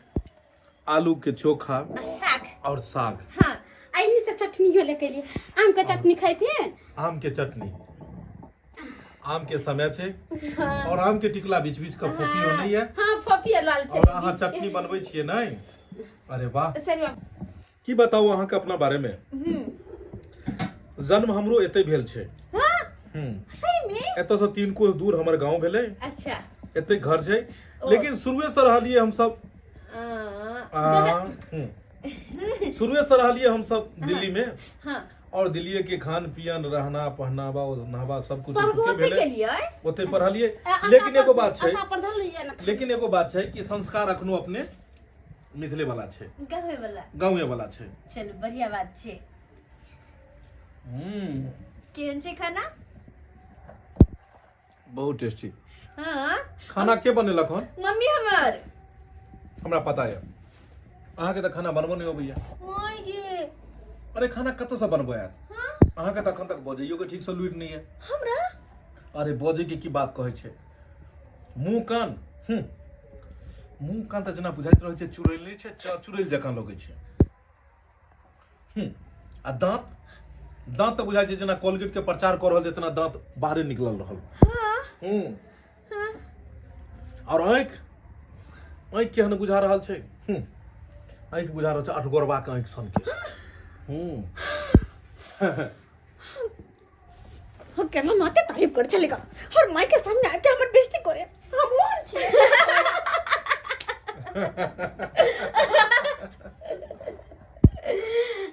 आलू के चोखा आ साग और साग। हाँ। आ इन्हीं से चटनियो लेके एलियै, आम के चटनी खैथिन। आम के चटनी, आम के समय छै और आम के टिकला बीच बीच के फोफियो नहीं है। हाँ, फोफियो लाल छै। और अहाँ बीच के। चटनी बनबै छियै नहीं? अरे वाह। सही बात। की बताउ अहाँके अपना बारे में। जन्म हमरो एते भेल छै। सही में? एतऽ से 3 कोस दूर हमर गांव भेलै। अच्छा। एते घर छै, लेकिन शुरुए से रहलियै हमसब शुरुए से रहलियै हमसब दिल्ली में। हाँ। और दिल्लीए के खान पियन रहना पहनावा ओढ़नावा सब कुछ पढ़बो ओतुके ओते भेलै। केलियै ओते पढ़लियै लेकिन एगो बात छै आता पर धर लियै ना लेकिन एगो बात छै कि संस्कार अखनो अपने मिथिले वाला छै गावे वाला गाँवे वाला छै चलू बढ़िया बात छै हम्म केहन छै खाना बहुत टेस्टी हाँ खाना के बनेलक हन मम्मी हमर हमरा पता यऽ अहाँके तऽ खाना बनबो नहि अबैया माय गे अरे खाना कतऽसँ बनबो आयत हाँ अहाँके तऽ अखन तक बजैयो के ठीकसँ लुरि नहि यऽ हमरा अरे बजै के की बात कहै छै मुँह कान हूँ मुँह कान तऽ जेना बुझाइत रहै छै चुड़ैल नहि छै चुड़ैल जकाँ लगै छै हूँ आ दाँत दाँत तऽ बुझाइ छै जेना कोलगेट के प्रचार कऽ रहल छै तेना दाँत बाहरे निकलल रहल हाँ हूँ आओर आँखि आँखि केहन बुझा रहल छै हूँ आँखि बुझा रहल छै अठगोरबाके आँखि सनके हूँ हम केना नाते तारीफ कर चलेगा और माई के सामने आके हमर बेइज्जती करे हम ओहन छियै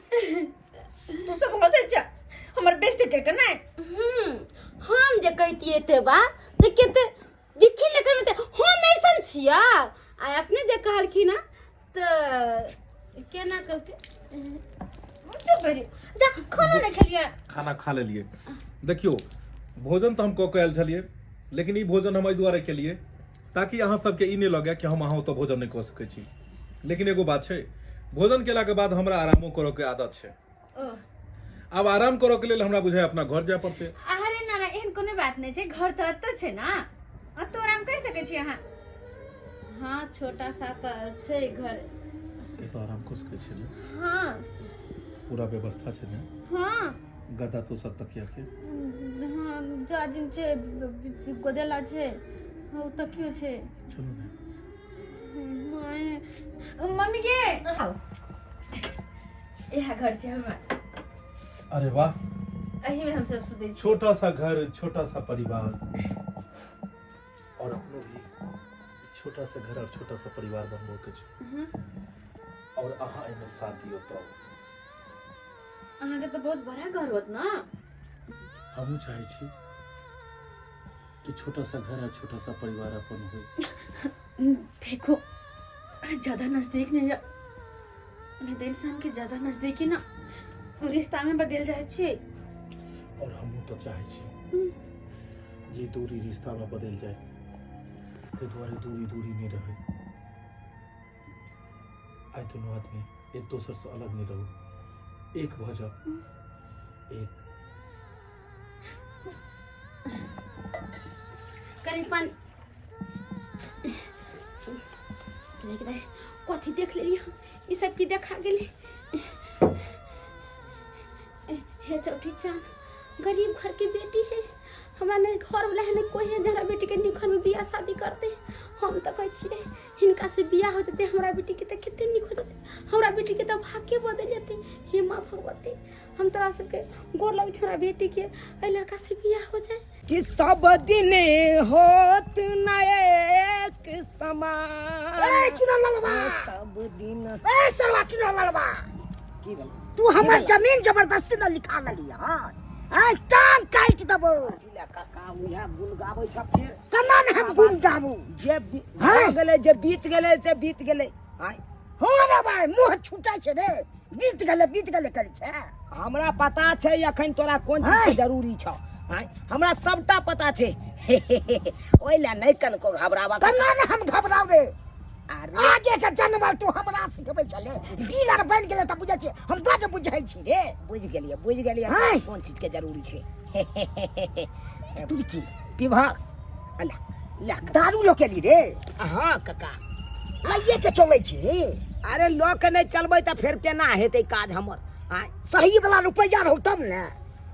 तू सब हंसै छ हमर बेइज्जती करके नहीं हम्म हम जे कहतियै ते बात तऽ केते देखी लेकर में ते हम ऐसन छिया आ अपने जे कहलखिन हँ तऽ केना करके चुप रही जा खाना नहीं खेलिए खाना खा लेलियै देखियौ भोजन तऽ हम कऽ कऽ आयल छलियै लेकिन ई भोजन हम एहि दुआरे केलियै ताकि अहाँ सबके ई नहि लगै कि हम अहाँ ओतऽ भोजन नहि कऽ सकै छी लेकिन एगो बात छै भोजन केलाके बाद हमरा आरामो करऽके आदत छै आब आराम करऽ के लेल हमरा बुझाय अपना घर जाय पड़तै अरे ना ना एहन कोनो बात नहीं छै घर तऽ एतऽ छै ना एतऽ आराम कर सकै छी अहाँ हाँ छोटा सा तऽ छै घर एतऽ आराम कऽ सकै छी ने हाँ पूरा व्यवस्था छै ने हाँ गद्दा तोशक तकिया के हाँ जाजिम छै गोदेला छै हाँ, ओ तकियो छै चलू ने माय मम्मी के आउ इएह घर छै हमर अरे वाह एही में हम सब सुतै छी छोटा सा घर छोटा सा परिवार और अपनो भी छोटा सा घर और छोटा सा परिवार बनबो के छै और अहाँ एहिमे साथ दियौ तब अहाँके तऽ बहुत बड़ा घर होत ना हमहूँ चाहै छी कि छोटा सा घर और छोटा सा परिवार अपन हो देखो ज्यादा नजदीक नहीं है नहीं तो इंसान के ज्यादा नजदीकी ना रिश्ता में बदल जाए छे और हमहूँ तो चाहै छी जे दूरी रिश्ता में बदल जाए ताहि दुआरे दूरी दूरी नहीं रहे आइ दुनू आदमी एक दोसर से अलग नहीं रहू एक भऽ जाओ एक कनि पानी कथी देख लेलियै हम ई सब की देखा गेलै हे चौठी चान गरीब घर के बेटी है हमरा नहि घर वाला है नहि कोई है जे हमरा बेटी के नीक घर में बियाह शादी करते हम तऽ कहै छियै हिनका से बियाह हो जेतै हमरा बेटी के तऽ कते नीक हो जेतै हमरा बेटी के तऽ भाग्य बदलि जेतै हे माँ भगवती हम तोरा सबके गोर लगै छै हमरा बेटी के एहि लड़का से बियाह हो जाए कि सब दिन होत न एक समान ए चुना ललवा सब दिन ए सरवा चुना ललवा की भेल तू हमर जमीन जबरदस्ती न लिखा लेली हन ए टांग काटि देबो ले काका उएह गुण गाबै छ फेर केना ने हम गुण गाबू जे हाँ? भऽ गेलै जे बीत गेलै से बीत गेलै आँय हो रे भाई मुंह छूटै छै रे बीत गेलै बीत गेलै करै छै हमरा पता छै अखन तोरा कोन चीज के आँय? जरूरी छौ आँय हमरा सबटा पता छै ओहि लए नहि कनको घबराबा केना ने हम घबराउ रे अरे आगे के जानवर तू हमरा सिखबै छले डीलर बनि गेलै तऽ बुझै छी हम बड्ड बुझै छी रे बुझि गेलियै बुझि गेलियै आँय? कोन चीज के जरूरी छै तुर्की पीबह अला ला दारू लऽ के एली रे हाँ काका लइए के चलै छी अरे लऽ के नहि चलबै तऽ फेर केना हेतै काज हमर आँय सही वाला रुपैआ रहौ तब ने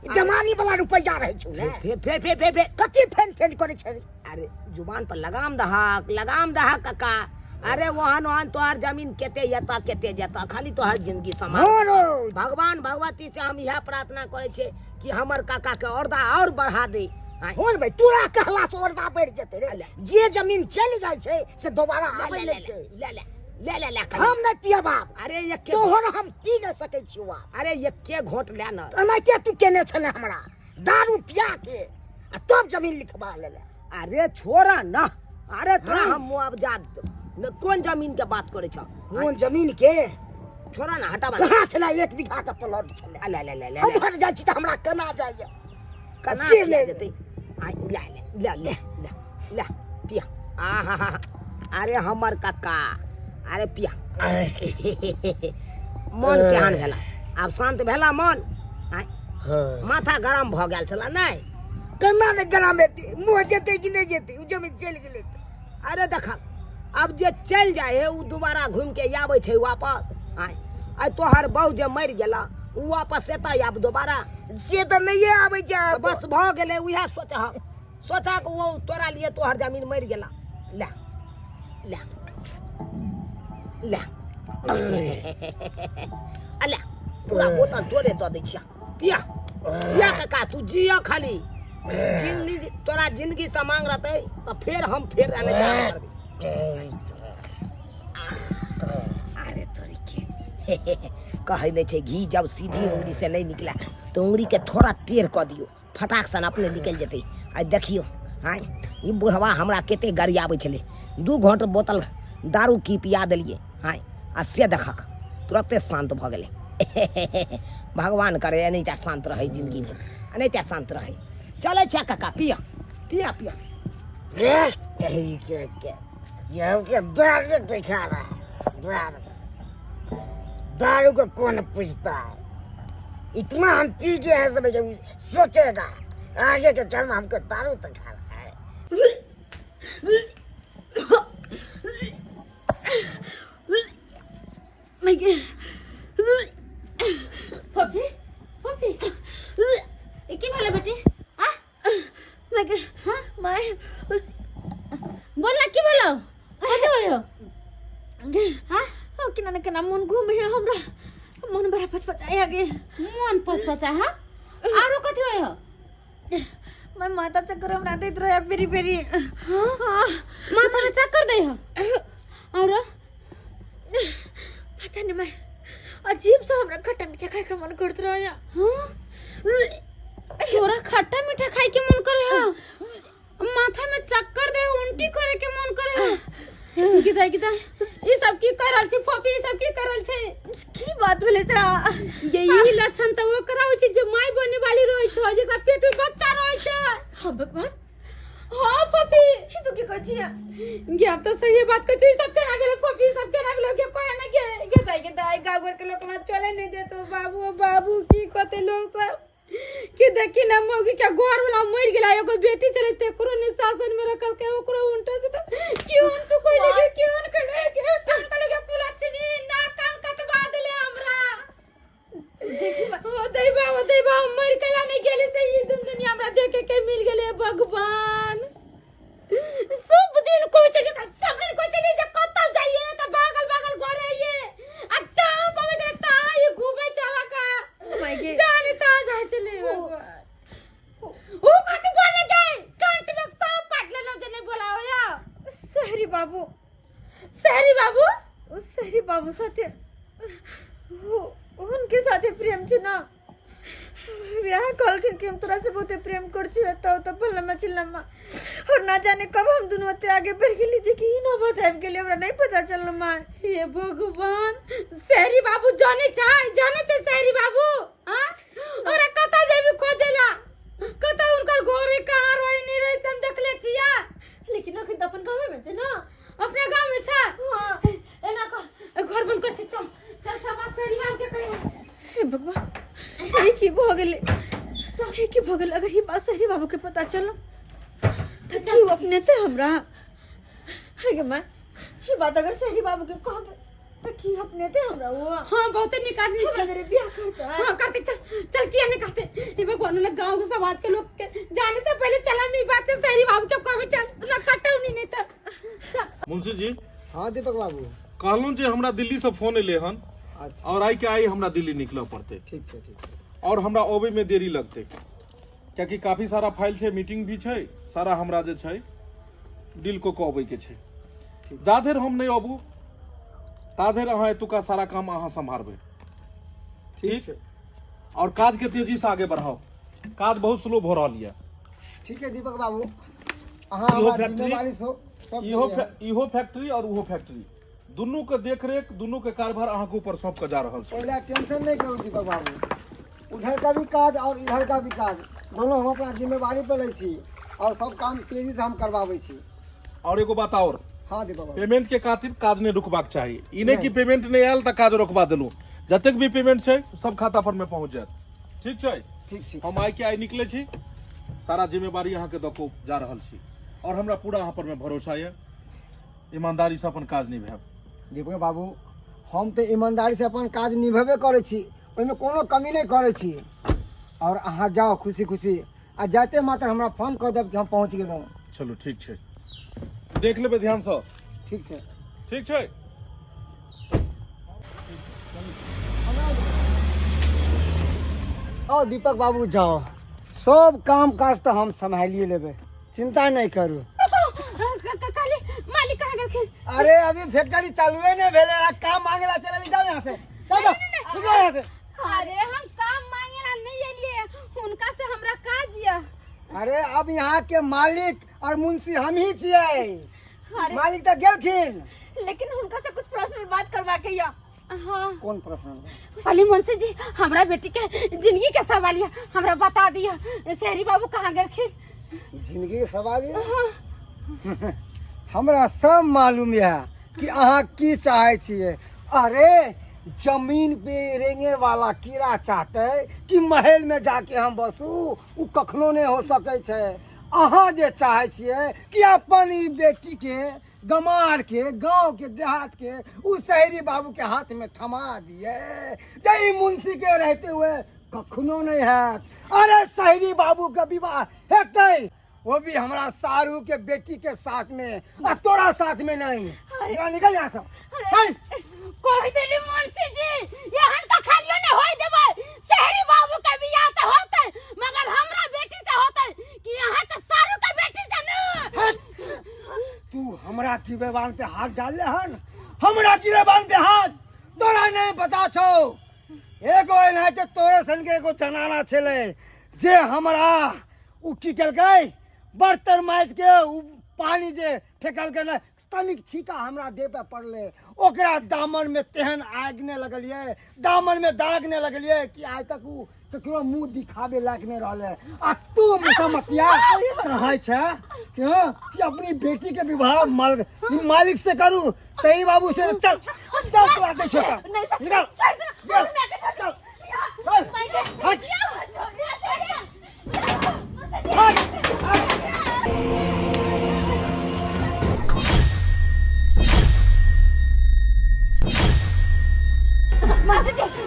ई बेमानी वाला रुपैआ रहै छौ ने फेर फेर फेर फेर फेर कथी फेन फेन करै छै अरे जुबान पर लगाम दहक लगाम दहक काका अरे ओहन ओहन तोहर जमीन केते जतऽ केते जतऽ खाली तोहर जिंदगी समाज हँ रौ भगवान भगवती से हम इएह प्रार्थना करै छियै कि हमर काका के औरदा और बढ़ा दे आँय। होन भाई तोरा कहला से औरदा बढ़ि जेतै रे जे जमीन चलि जाइ छै से दोबारा आबै ले, नहि छै ले ले ले ले ले हम नहीं पियब आब। अरे एके तोहर हम पी नहीं सकै छियौ आब। अरे एके घोट ले ना। एनाहिते तू केने छले हमरा दारू पिया के आ तब जमीन लिखवा लेले। अरे छोड़ा ना, अरे तोरा हम मुआवजा न, कोन जमीन के बात करे छ? कोन जमीन के? छोड़ा ना, हटाबा। कहाँ छले? 1 बीघा के प्लॉट छले। ले ले ले ले। हम जाइ छी तऽ हमरा केना जाइए? केना से पिया ले जेतै? आ, ले ले ले ले ले ले पिया। आहा हा, अरे हमर कक्का, अरे पिया। मन केहन भेला? आब शांत भेला मन? आँय, माथा गरम भऽ गेल छला नहि? केना नहि गरम हेतै? मुँह जेतै कि नहि जेतै? ओ जमीन चलि गेलै तऽ। अरे देख, आब जे चलि जाइ है ओ दोबारा घुमि के आबै छै वापस? आँय, आइ तोहर बहू जे मरि गेला ओ वापस एतै आब दोबारा? से तऽ नहिये आबै छै आब। बस भऽ गेलै, उएह सोचह सोचह ओ तोरा लिए तोहर जमीन मरि गेला। ले ले ले आ ले, पूरा बोतल तोरे दऽ दै छिया, पिया पिया काका, तू जिया खाली जिंदगी, तोरा जिंदगी से मांग रहतै तऽ फेर हम फेर आने करबै। अरे तोरी के, कहै नहि छै घी जब सीधी उंगली से नहीं निकला तो उंगली के थोड़ा टेढ़ कऽ दियौ, फटाक सन अपने निकलि जेतै। आइ देखियौ, आँय, ई बुढ़वा हमरा कते गरियाबै छलै, 2 घोंट बोतल दारू की पिया देलियै, आँय, आ से देखक तुरते शान्त भऽ गेलै। भगवान करे एनाहिते शान्त रहै जिंदगी भरि, एनाहिते शान्त रहै। चलै छै काका, पिया पिया पिया। के के ये के दारू दिखा रहा है, दारू दारू को कौन पूछता है? इतना हम पी गए हैं सब सोचेगा आगे के जन्म हमको दारू दिखा रहा है। फफी फफी, ए की भेलै बेटी? आ हाँ my बोल ना, की भेलौ? कथी होयो? हाँ, ओ केना ने केना मन घूमे है हमरा, मन बड़ा पचपचाया गे। मन पचपचा? हाँ, आरो कथी होयो? मैं माथा चक्कर हमरा दैत रहे पेरी पेरी। हाँ, माथा में चक्कर दै हो? और पता नहीं मैं अजीब सा हमरा खट्टा मीठा खाए के मन करत रहे। हाँ, तोरा खट्टा मीठा खाए के मन करे हो, माथा में चक्कर दे, उल्टी करे के मन करे हो? गीता गीता, ई सब की कर रहल छै फोफी? ई सब की कर रहल छै? की बात भेलै से? गे ई लक्षण तऽ ओकरा होइ छै जे माय बने वाली रहै छै, जेकरा पेट में बच्चा रहै छै। हाँ भगवान। हाँ फोफी। ई तू की कहै छियै? गे अब तो सही बात कहै छै। ई सब केना भेलै फोफी? ई सब केना भेलै? गे कहे ना गे। गे दाई, गे दाई, गाँव घर के लोग हमरा चले नहीं देतो बाबू। बाबू की कहते लोग सब कि देखी ना मौगी के घर वाला मर गेला, एगो बेटी चले तेकरो ने शासन में रखल के, ओकरो उल्टा से तो क्यों तू कोई लगे क्यों करे के कान लगे पूरा छिनी ना कान कटवा देले हमरा। ओ दैबा, ओ दैबा, हम मर केला नहीं गेली से ई दिन दुनिया हमरा देखे के मिल गेले। भगवान, सब दिन कोई चली, सब दिन कोई चली जे कतौ जाइए त बागल बागल घर आइए, अच्छा पावे दे ता ये घूमे चला का my गे। जाने ता जा चले। भगवान, ओ कथी बोले गए? कंट में सांप काट लेलो जे नहीं बोलाओ या। शहरी बाबू। शहरी बाबू? ओ शहरी बाबू साथे उनके साथे प्रेम छै ना, ब्याह कहलखिन कि हम तोरा से बहुते प्रेम कर छी, एतऽ ओतऽ फल्लामा चिल्लामा, और ना जाने कब हम दुनू ओते आगे बढ़ गेली जे कि ई नौबत आबि गेली, हमरा नहीं पता चलल माय। हे भगवान, शहरी बाबू जाने छै, जाने छै शहरी बाबू? हाँ, और कतऽ जेबी खोजेला? कतऽ उनकर घरे कहाँ रही नहीं रही हम देखले छिया। लेकिन अखन तऽ अपन गाँवे में छै ना। अपने गाँव में छै? हाँ। एना कर, घर बंद कर छी, चल चल सब शहरी बाबू के कहियो। हे भगवान, ई की भऽ गेलै? ई की भऽ गेलै? अगर ई बात शहरी बाबू के पता चलो तऽ की ओ अपने ते हमरा? हे गे माय, ई बात अगर शहरी बाबू के कहबै तऽ की अपने ते हमरा वो? हाँ, बहुते नीक आदमी हमरा छै। जरे बियाह करतै? हाँ करते, चल चल, किया नहीं करते? हे भगवान, ना गांव के समाज के लोग के जाने से पहले चला मी बात से शहरी बाबू के कहबे, चल ना कटौ नहीं, नहीं तो चल। मुंशी जी। हाँ दीपक बाबू। कहलहुँ जे हमरा दिल्ली से फोन एले हन। अच्छा। और आइ के आइ हमरा दिल्ली निकलऽ पड़तै। ठीक छै, ठीक छै। और हमरा अबै में देरी लगतै, कियाकि काफी सारा फाइल छै, मीटिंग भी छै, सारा हमरा जे छै डील कऽ के अबै के छै। जा धरि हम नहि अबू ता धरि अहाँ एतुका सारा काम अहाँ सम्हारबै। ठीक छै। और काज के तेजी से आगे बढ़ाओ, काज बहुत स्लो भऽ रहल यऽ। ठीक है दीपक बाबू, अहाँ इहो हमरा फैक्ट्री जिम्मेवारी सौंप इहो देलियै। इहो फैक्ट्री और उहो फैक्ट्री दुनू के देखरेख, दुनू के कारभार अहाँके ऊपर सौंप के जा रहल छै। पहले टेंशन नहीं करू दीपक बाबू, उधर का भी काज और इधर का भी काज दोनों हम अपना जिम्मेवारी पे लै छी और सब काम तेजी से हम करवाबै छी। और एगो बात और। हाँ दीपक बाबू। पेमेंट के खातिर काज नहीं रुकबाक चाही। ई नहीं कि पेमेंट नहीं आयल तऽ काज रोकबा देलहुँ। जतेक भी पेमेंट छै सब खाता पर में पहुँच जायत। ठीक छै? ठीक छै। हम आइ के आइ निकले छी, सारा जिम्मेवारी अहाँके दऽ कऽ जा रहल छी और हमरा पूरा अहाँ पर में भरोसा यऽ, ईमानदारी से अपन काज निभायब। दीपक बाबू, हम तऽ ईमानदारी से अपन काज निभेबे करै छी, ओहिमे कोनो कमी नहि करै छी। और अहाँ जाउ खुशी खुशी, आ जाते मात्र हमरा फोन कऽ देब कि हम पहुँच गेलहुँ। चलू ठीक छै, देख लेबै ध्यान से। ठीक छै। ठीक छै। आओ दीपक बाबू जाओ, सब काम काज तऽ हम सम्हालिए लेबै, चिंता नहीं करू। काली मालिक कहाँ गेलखिन? अरे अभी फैक्ट्री चालुए नहीं भेले, काम मांगे ला चले जाओ यहाँ से, जाओ जाओ निकलो यहाँ से। अरे हम काम मांगे ला नहीं एलिए, हुनका से हमरा काज या। अरे अब यहाँ के मालिक और मुंशी हम ही छियै, मालिक तो गेलखिन। लेकिन हुनका से कुछ पर्सनल बात करवा के या। हाँ। कौन पर्सनल? खाली मुंशी जी हमरा बेटी के जिंदगी के सवाल है, हमरा बता दिया शहरी बाबू कहाँ गेलखिन? जिंदगी के सवाल है? हाँ। हमरा सब मालूम है कि अहाँ की चाहे छियै। अरे जमीन पे रेंगे वाला कीड़ा चाहते कि महल में जाके हम बसू, उ कखनो नहीं हो सकै छै। अहाँ जे चाहे छियै कि अपन ई बेटी के गमार के गांव के देहात के उ शहरी बाबू के हाथ में थमा दिए, जय मुंशी के रहते हुए कखनो नहीं है। अरे शहरी बाबू के विवाह हेतै, वो भी हमरा सारू के बेटी के साथ में, आ तोरा साथ में नहीं। निकल निकल यहाँ से। कोई देली मुंशी जी, एहन तो खालियो नहीं होय देबै। शहरी बाबू के बियाह तो होतै, मगर हमरा बेटी से होतै कि यहाँ के सारू के बेटी से न। तू हमरा गिरेबान पे हाथ डाल ले हन, हमरा गिरेबान पे हाथ तोरा नहीं पता छौ। एगो एनाहिते तोरे सन के एगो जनाना छलै जे हमरा उ की केलकै, बर्तन माजि के उ पानी जे फेकलकै ने, तनिक छींटा हमरा देह पे पड़लै, ओकरा दामन में तेहन आगि नहि लगलियै, दामन में दाग नहि लगलियै कि आइ तक उ ककरो मुँह दिखाबे लायक नहि रहलै। आ तू मुसमतिया चाहै छै कि हाँ, कि अपनी बेटी के विवाह मालिक से करू, सही बाबू से। चल चल तोरा दै छियौ तऽ। निकल। चल, चल, चल। हट। हट, हट।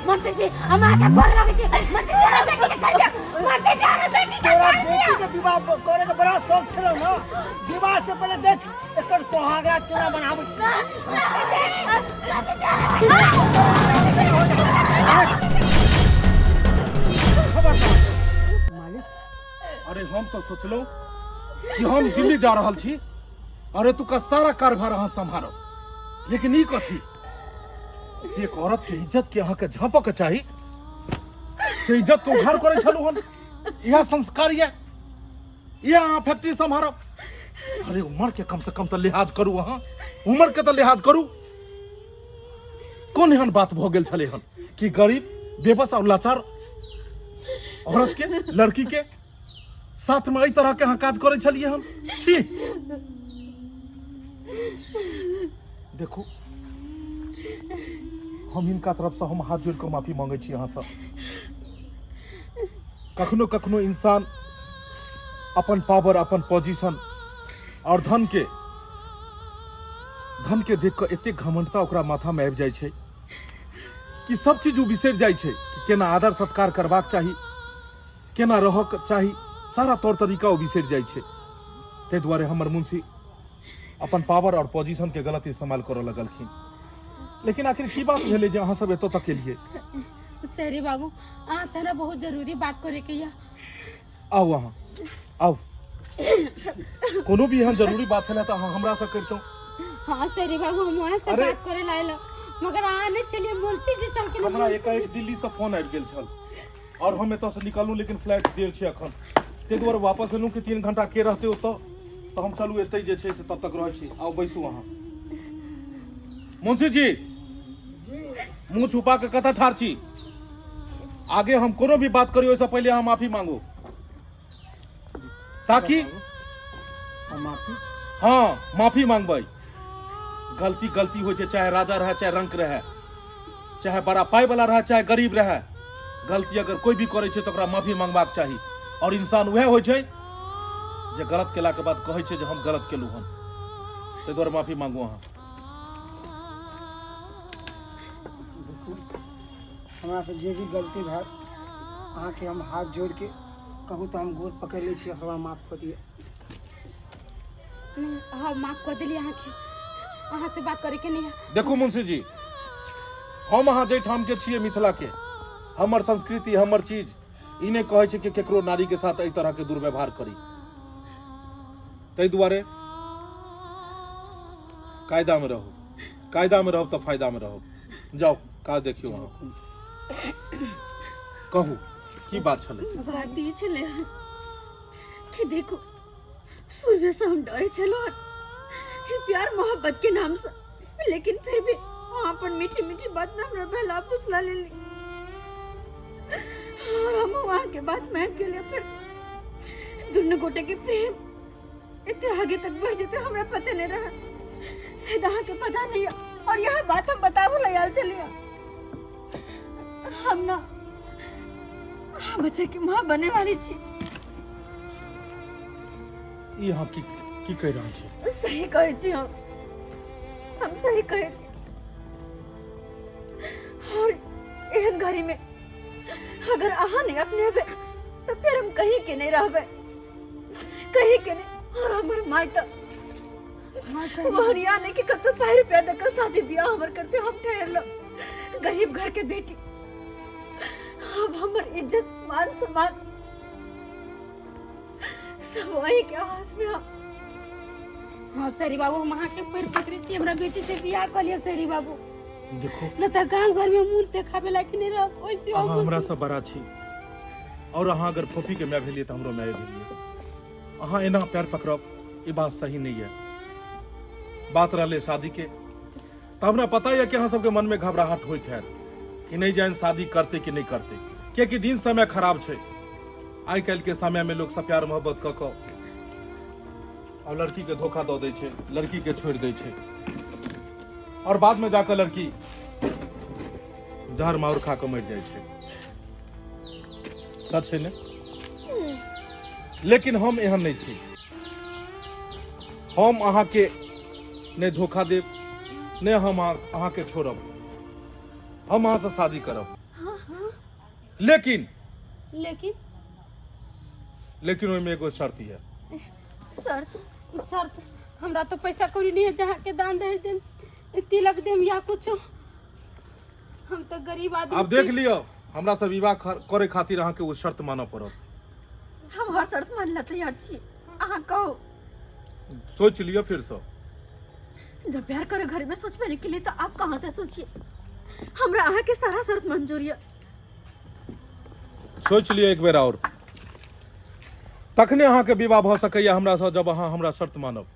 मुंशी जी, हम आके गोर लगै छी। मुंशी जी, हमरा बेटी के छोड़ दियौ। मुंशी जी, हमरा बेटी के तोरा छोड़ दियौ। बेटी के विवाह करे के बड़ा शौक छलौ ना, विवाह से पहले देख एकर सोहागरा केना बनाबै छी। मालिक। अरे हम तो सोचलहुँ कि हम दिल्ली जा रहल छी, अरे तुका सारा कारभार अहाँ सम्हारब, लेकिन ई कथी जे एक औरत के इज्जत के अहाँके झाँपऽ के चाही से इज्जत के उघार करै छलहुँ हन। इएह संस्कार यऽ, इएह अहाँ फैक्ट्री सम्हारब? अरे उम्र के कम से कम तऽ लिहाज करू, अहाँ उम्र के तऽ लिहाज करू। कोन एहन बात भऽ गेल छलै हन कि गरीब बेबस और लाचार औरत के लड़की के साथ में एहि तरह के अहाँ काज करै छलियै हन? छी, देखू हम हिनका तरफ से हम हाथ जोड़ कऽ माफी मांगै छी अहाँसँ। कखनो कखनो इंसान अपन पावर, अपन पोजीशन और धन के देख कऽ एतेक घमंडता ओकरा माथा में आबि जाइ छै कि सब चीज ओ बिसरि जाइ छै कि केना आदर सत्कार करबाक चाही, केना रहक चाही, सारा तौर तरीका ओ बिसरि जाइ छै। ताहि दुआरे हमर मुंशी अपन पावर और पोजीशन के गलत इस्तेमाल करऽ लगलखिन। लेकिन आखिर की बात भेलै जे अहाँ सब एतऽ तक एलियै? शहरी बाबू, अहाँ से हमरा बहुत जरूरी बात करे के या। आउ अहाँ आउ, कोनो भी एहन जरूरी बात छलै तऽ अहाँ हमरा से करितहुँ। हाँ शहरी बाबू, हम वहाँ से अरे! बात करे लायल। मगर अहाँ नहि छलियै मुंशी जी छलखिन। हमरा एकाएक दिल्ली से फोन आबि गेल छल और हम एतऽ से निकललहुँ, लेकिन फ्लाइट देर छै अखन, ताहि दुआरे वापस एलहुँ कि 3 घंटा के रहतै ओतऽ, तऽ हम चलू एतै जे छै से तब तक रहै छी। आउ बैसू अहाँ। मुंशी जी जी। मुँह छुपा के कतऽ ठाढ़ छी? आगे हम कोनो भी बात करी ओहिसँ पहिले अहाँ माफी मांगू ताकि हम माफी? हाँ, माफी मांगबै। गलती गलती होइ छै, चाहे राजा रहे चाहे रंक रहे, चाहे बड़ा पाई वाला रहे चाहे गरीब रहे, गलती अगर कोई भी करै छै तऽ ओकरा माफी मांगबाक चाही। और इंसान वएह होइ छै जे गलत केला के बाद कहै छै जे हम गलत केलहुँ हन, ताहि दुआरे माफी मांगू अहाँ। देखू, हमरा से जे भी गलती भेल अहाँके हम हाथ जोड़ के कहू तऽ हम गोर पकड़ि लै छी, हमरा माफ कऽ दिअ। हाँ, माफ कऽ देलियै अहाँके, अहाँ से बात करे के नहीं है। देखू मुंशी जी, हम अहाँ जाहिठाम के छियै मिथिला के, हमर संस्कृति हमर चीज ई नहि कहै छै कि केकरो नारी के साथ एहि तरह के दुर्व्यवहार करी। ताहि दुआरे कायदा में रहू, कायदा में रहब तऽ फायदा में रहब। जाउ काज देखियौ। अहाँ कहू की बात छलै? बात ई छलै हन कि देखू, शुरू से हम डरे छलहुँ हन प्यार मोहब्बत के नाम से, लेकिन फिर भी वहाँ अपन मीठी मीठी बात में हमरा बहला फुसला लेली और हम वहाँ के बात में आबि गेलियै। फिर दुनू गोटे के प्रेम एते आगे तक बढ़ जेते हमरा पता नहीं रहा, शायद अहाँ के पता नहीं है। और यह बात हम बताबो ला आयल छलियै, हम ना अहाँ बच्चा के माँ बने वाली छी। ई अहाँ की की कहि रहल छी? सही कहै छी, हम सही कहै छी। और एहन घड़ी में अगर अहाँ नहीं अपनेबै तो फिर हम कहीं के नहीं रहबै, कहीं के नहीं। और हमर माय तो वहरिया नहीं कि कतौ पाई रुपया दे के शादी ब्याह हमर करते, हम ठहरलो गरीब घर के बेटी। अब हमर इज्जत मान सम्मान सब वही के हाथ में। हाँ सरी बाबू, हम अहाँ के पैर पकड़े छी, हमरा बेटी से बियाह कऽ लिअ सरी बाबू। देखो न तऽ गांव घर में मुंह देखाबे लायक नहीं रह ओइसे। अहाँ हमरा से बड़ा छी और अहाँ अगर फोफी के माय भेलियै तऽ हमरो माय भेलियै। अहाँ एना पैर पकड़ब ई बात सही नहीं है। बात रहलै शादी के, तऽ हमरा पता यऽ कि अहाँ सबके मन में घबराहट होइत हैत कि नहीं जान शादी करते कि नहीं करते, कियाकि दिन समय खराब छै। आइ काल्हि के समय में लोग सब प्यार मोहब्बत कऽ कऽ और लड़की के धोखा दऽ दै छै, लड़की के छोड़ि दै छै और बाद में जाकर लड़की जहर माउर खा कऽ मरि जाइ छै। सच छै ने? लेकिन हम एहन नहि छी। हम अहाँके नहि धोखा देब, नहि हम अहाँके छोड़ब, हम अहाँसँ शादी करब, लेकिन लेकिन लेकिन ओहिमे एगो शर्त यऽ। शर्त? शर्त? हमरा तो पैसा कौड़ी नहीं है जहाँ के दान दहेज देम, तिलक देम या कुछो, हम तो गरीब आदमी। आब देख लियौ, हमरा से विवाह करे खातिर अहाँके ओ शर्त मानऽ पड़त। हम हर शर्त मान ला तैयार छी, अहाँ कहू। सोच लियौ फिरसँ। जब प्यार करे घर में सोचबे नहीं के लिए तो आप कहाँ से सोचिए। हमरा अहाँ के सारा शर्त मंजूर है। सोच लियौ एक बेर और, तखने अहाँके विवाह भऽ सकैया हमरा से, जब अहाँ हमरा शर्त मानब।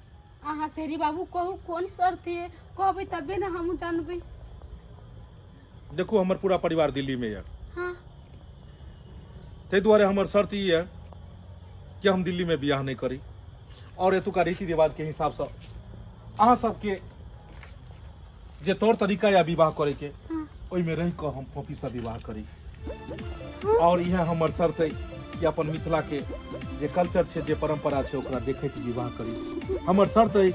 अहाँ शेरी बाबू कहू कोन शर्त है, कहबै तबे ने हमहूँ जानबै। देखू, हमर पूरा परिवार दिल्ली में यऽ। हाँ। ताहि दुआरे हमर शर्त ई यऽ कि हम दिल्ली में बियाह नहीं करी और एतुका रीति रिवाज के हिसाब से अहाँ सबके जे तौर तरीका या विवाह करे के, ओहिमे रहि कऽ हम फोफी से विवाह करी। और इएह हमर शर्त है कि अपन मिथिला के जे कल्चर छै, जे परंपरा छै, ओकरा देखैत विवाह करी। हमर शर्त है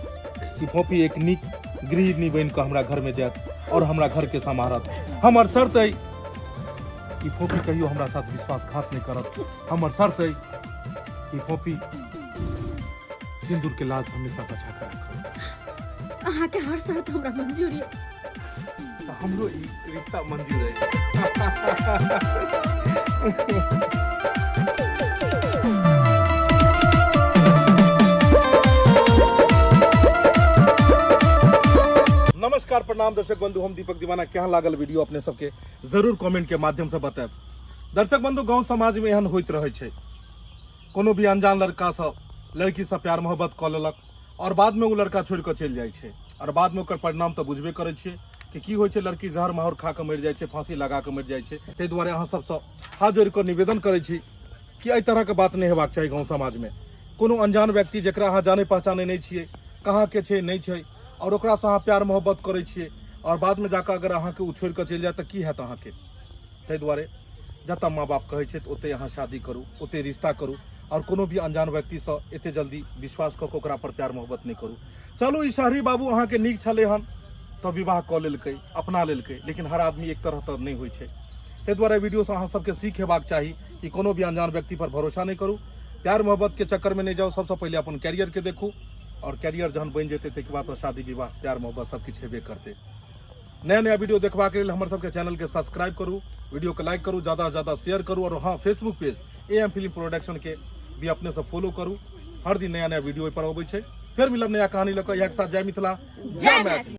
कि फोफी एक नीक गृहिणी बनि कऽ हमरा घर में जायत और हमरा घर के सम्हारत। हमर शर्त है कि फोफी कहियो हमरा साथ विश्वासघात नहीं करत। हमर शर्त है कि फोफी सिंदूर के लाज हमेशा बचा के रखत। अहाँ के हर शर्त हमरा मंजूर है। तऽ हमरो ई रिश्ता मंजूर है। नमस्कार, प्रणाम दर्शक बंधु, हम दीपक दीवाना। केहन लागल वीडियो अपने सबके जरूर कमेंट के माध्यम से बतायब। दर्शक बंधु, गांव समाज में एहन होइत रहै छै, कोनो भी अनजान लड़का से लड़की से प्यार मोहब्बत कऽ लेलक और बाद में ओ लड़का छोड़ि कऽ चलि जाइ छै और बाद में ओकर परिणाम तऽ बुझबे करै छियै कि की होइ छै। लड़की जहर माहौर खा कऽ मरि जाइ छै, फांसी लगा कऽ मरि जाइ छै। ताहि दुआरे अहाँ सबसँ हाथ जोड़ि कऽ निवेदन करै छी कि एहि तरहके बात नहि हेबाक चाही गाँव समाजमे। कोनो अनजान व्यक्ति जकरा अहाँ जानै पहचानै नहि छियै, कहाँके छै नहि छै, आओर ओकरासँ अहाँ प्यार मोहब्बत करै छियै आओर बादमे जाकऽ अगर अहाँके ओ छोड़ि कऽ चलि जायत तऽ की हैत अहाँके? ताहि दुआरे जतऽ माँ बाप कहै छै ओतहि अहाँ शादी करू, ओतहि रिश्ता करू आओर कोनो भी अनजान व्यक्तिसँ एते जल्दी विश्वास कऽ कऽ ओकरा पर प्यार मोहब्बत नहि करू। चलू, ई शहरी बाबू अहाँके नीक छलै हन तऽ विवाह कऽ लेलकै, अपना लेलकै, लेकिन हर आदमी एक तरह तऽ नहि होइ छै। ताहि दुआरे वीडियोसँ अहाँ सबके सीख हेबाक चाही कि कोनो भी अनजान व्यक्ति पर भरोसा नहि करू, प्यार मोहब्बत के चक्कर में नहीं जाओ। सबसे पहले अपन कैरियर के देखू और कैरियर जहन बनि जेतै ताहिके बाद तो शादी विवाह प्यार मोहब्बत सब किछु हेबे करतै। नया नया वीडियो देखबाक लेल हमर सबके चैनल के सब्सक्राइब करू, वीडियो के लाइक करू, ज्यादा से ज्यादा शेयर करू और हाँ, Facebook page A M film production के भी अपने से फॉलो करू। हर दिन नया नया वीडियो पर अबै छै। फेर मिलब नया कहानी लऽ कऽ। इएह के साथ जय मिथिला, जय मैथिली।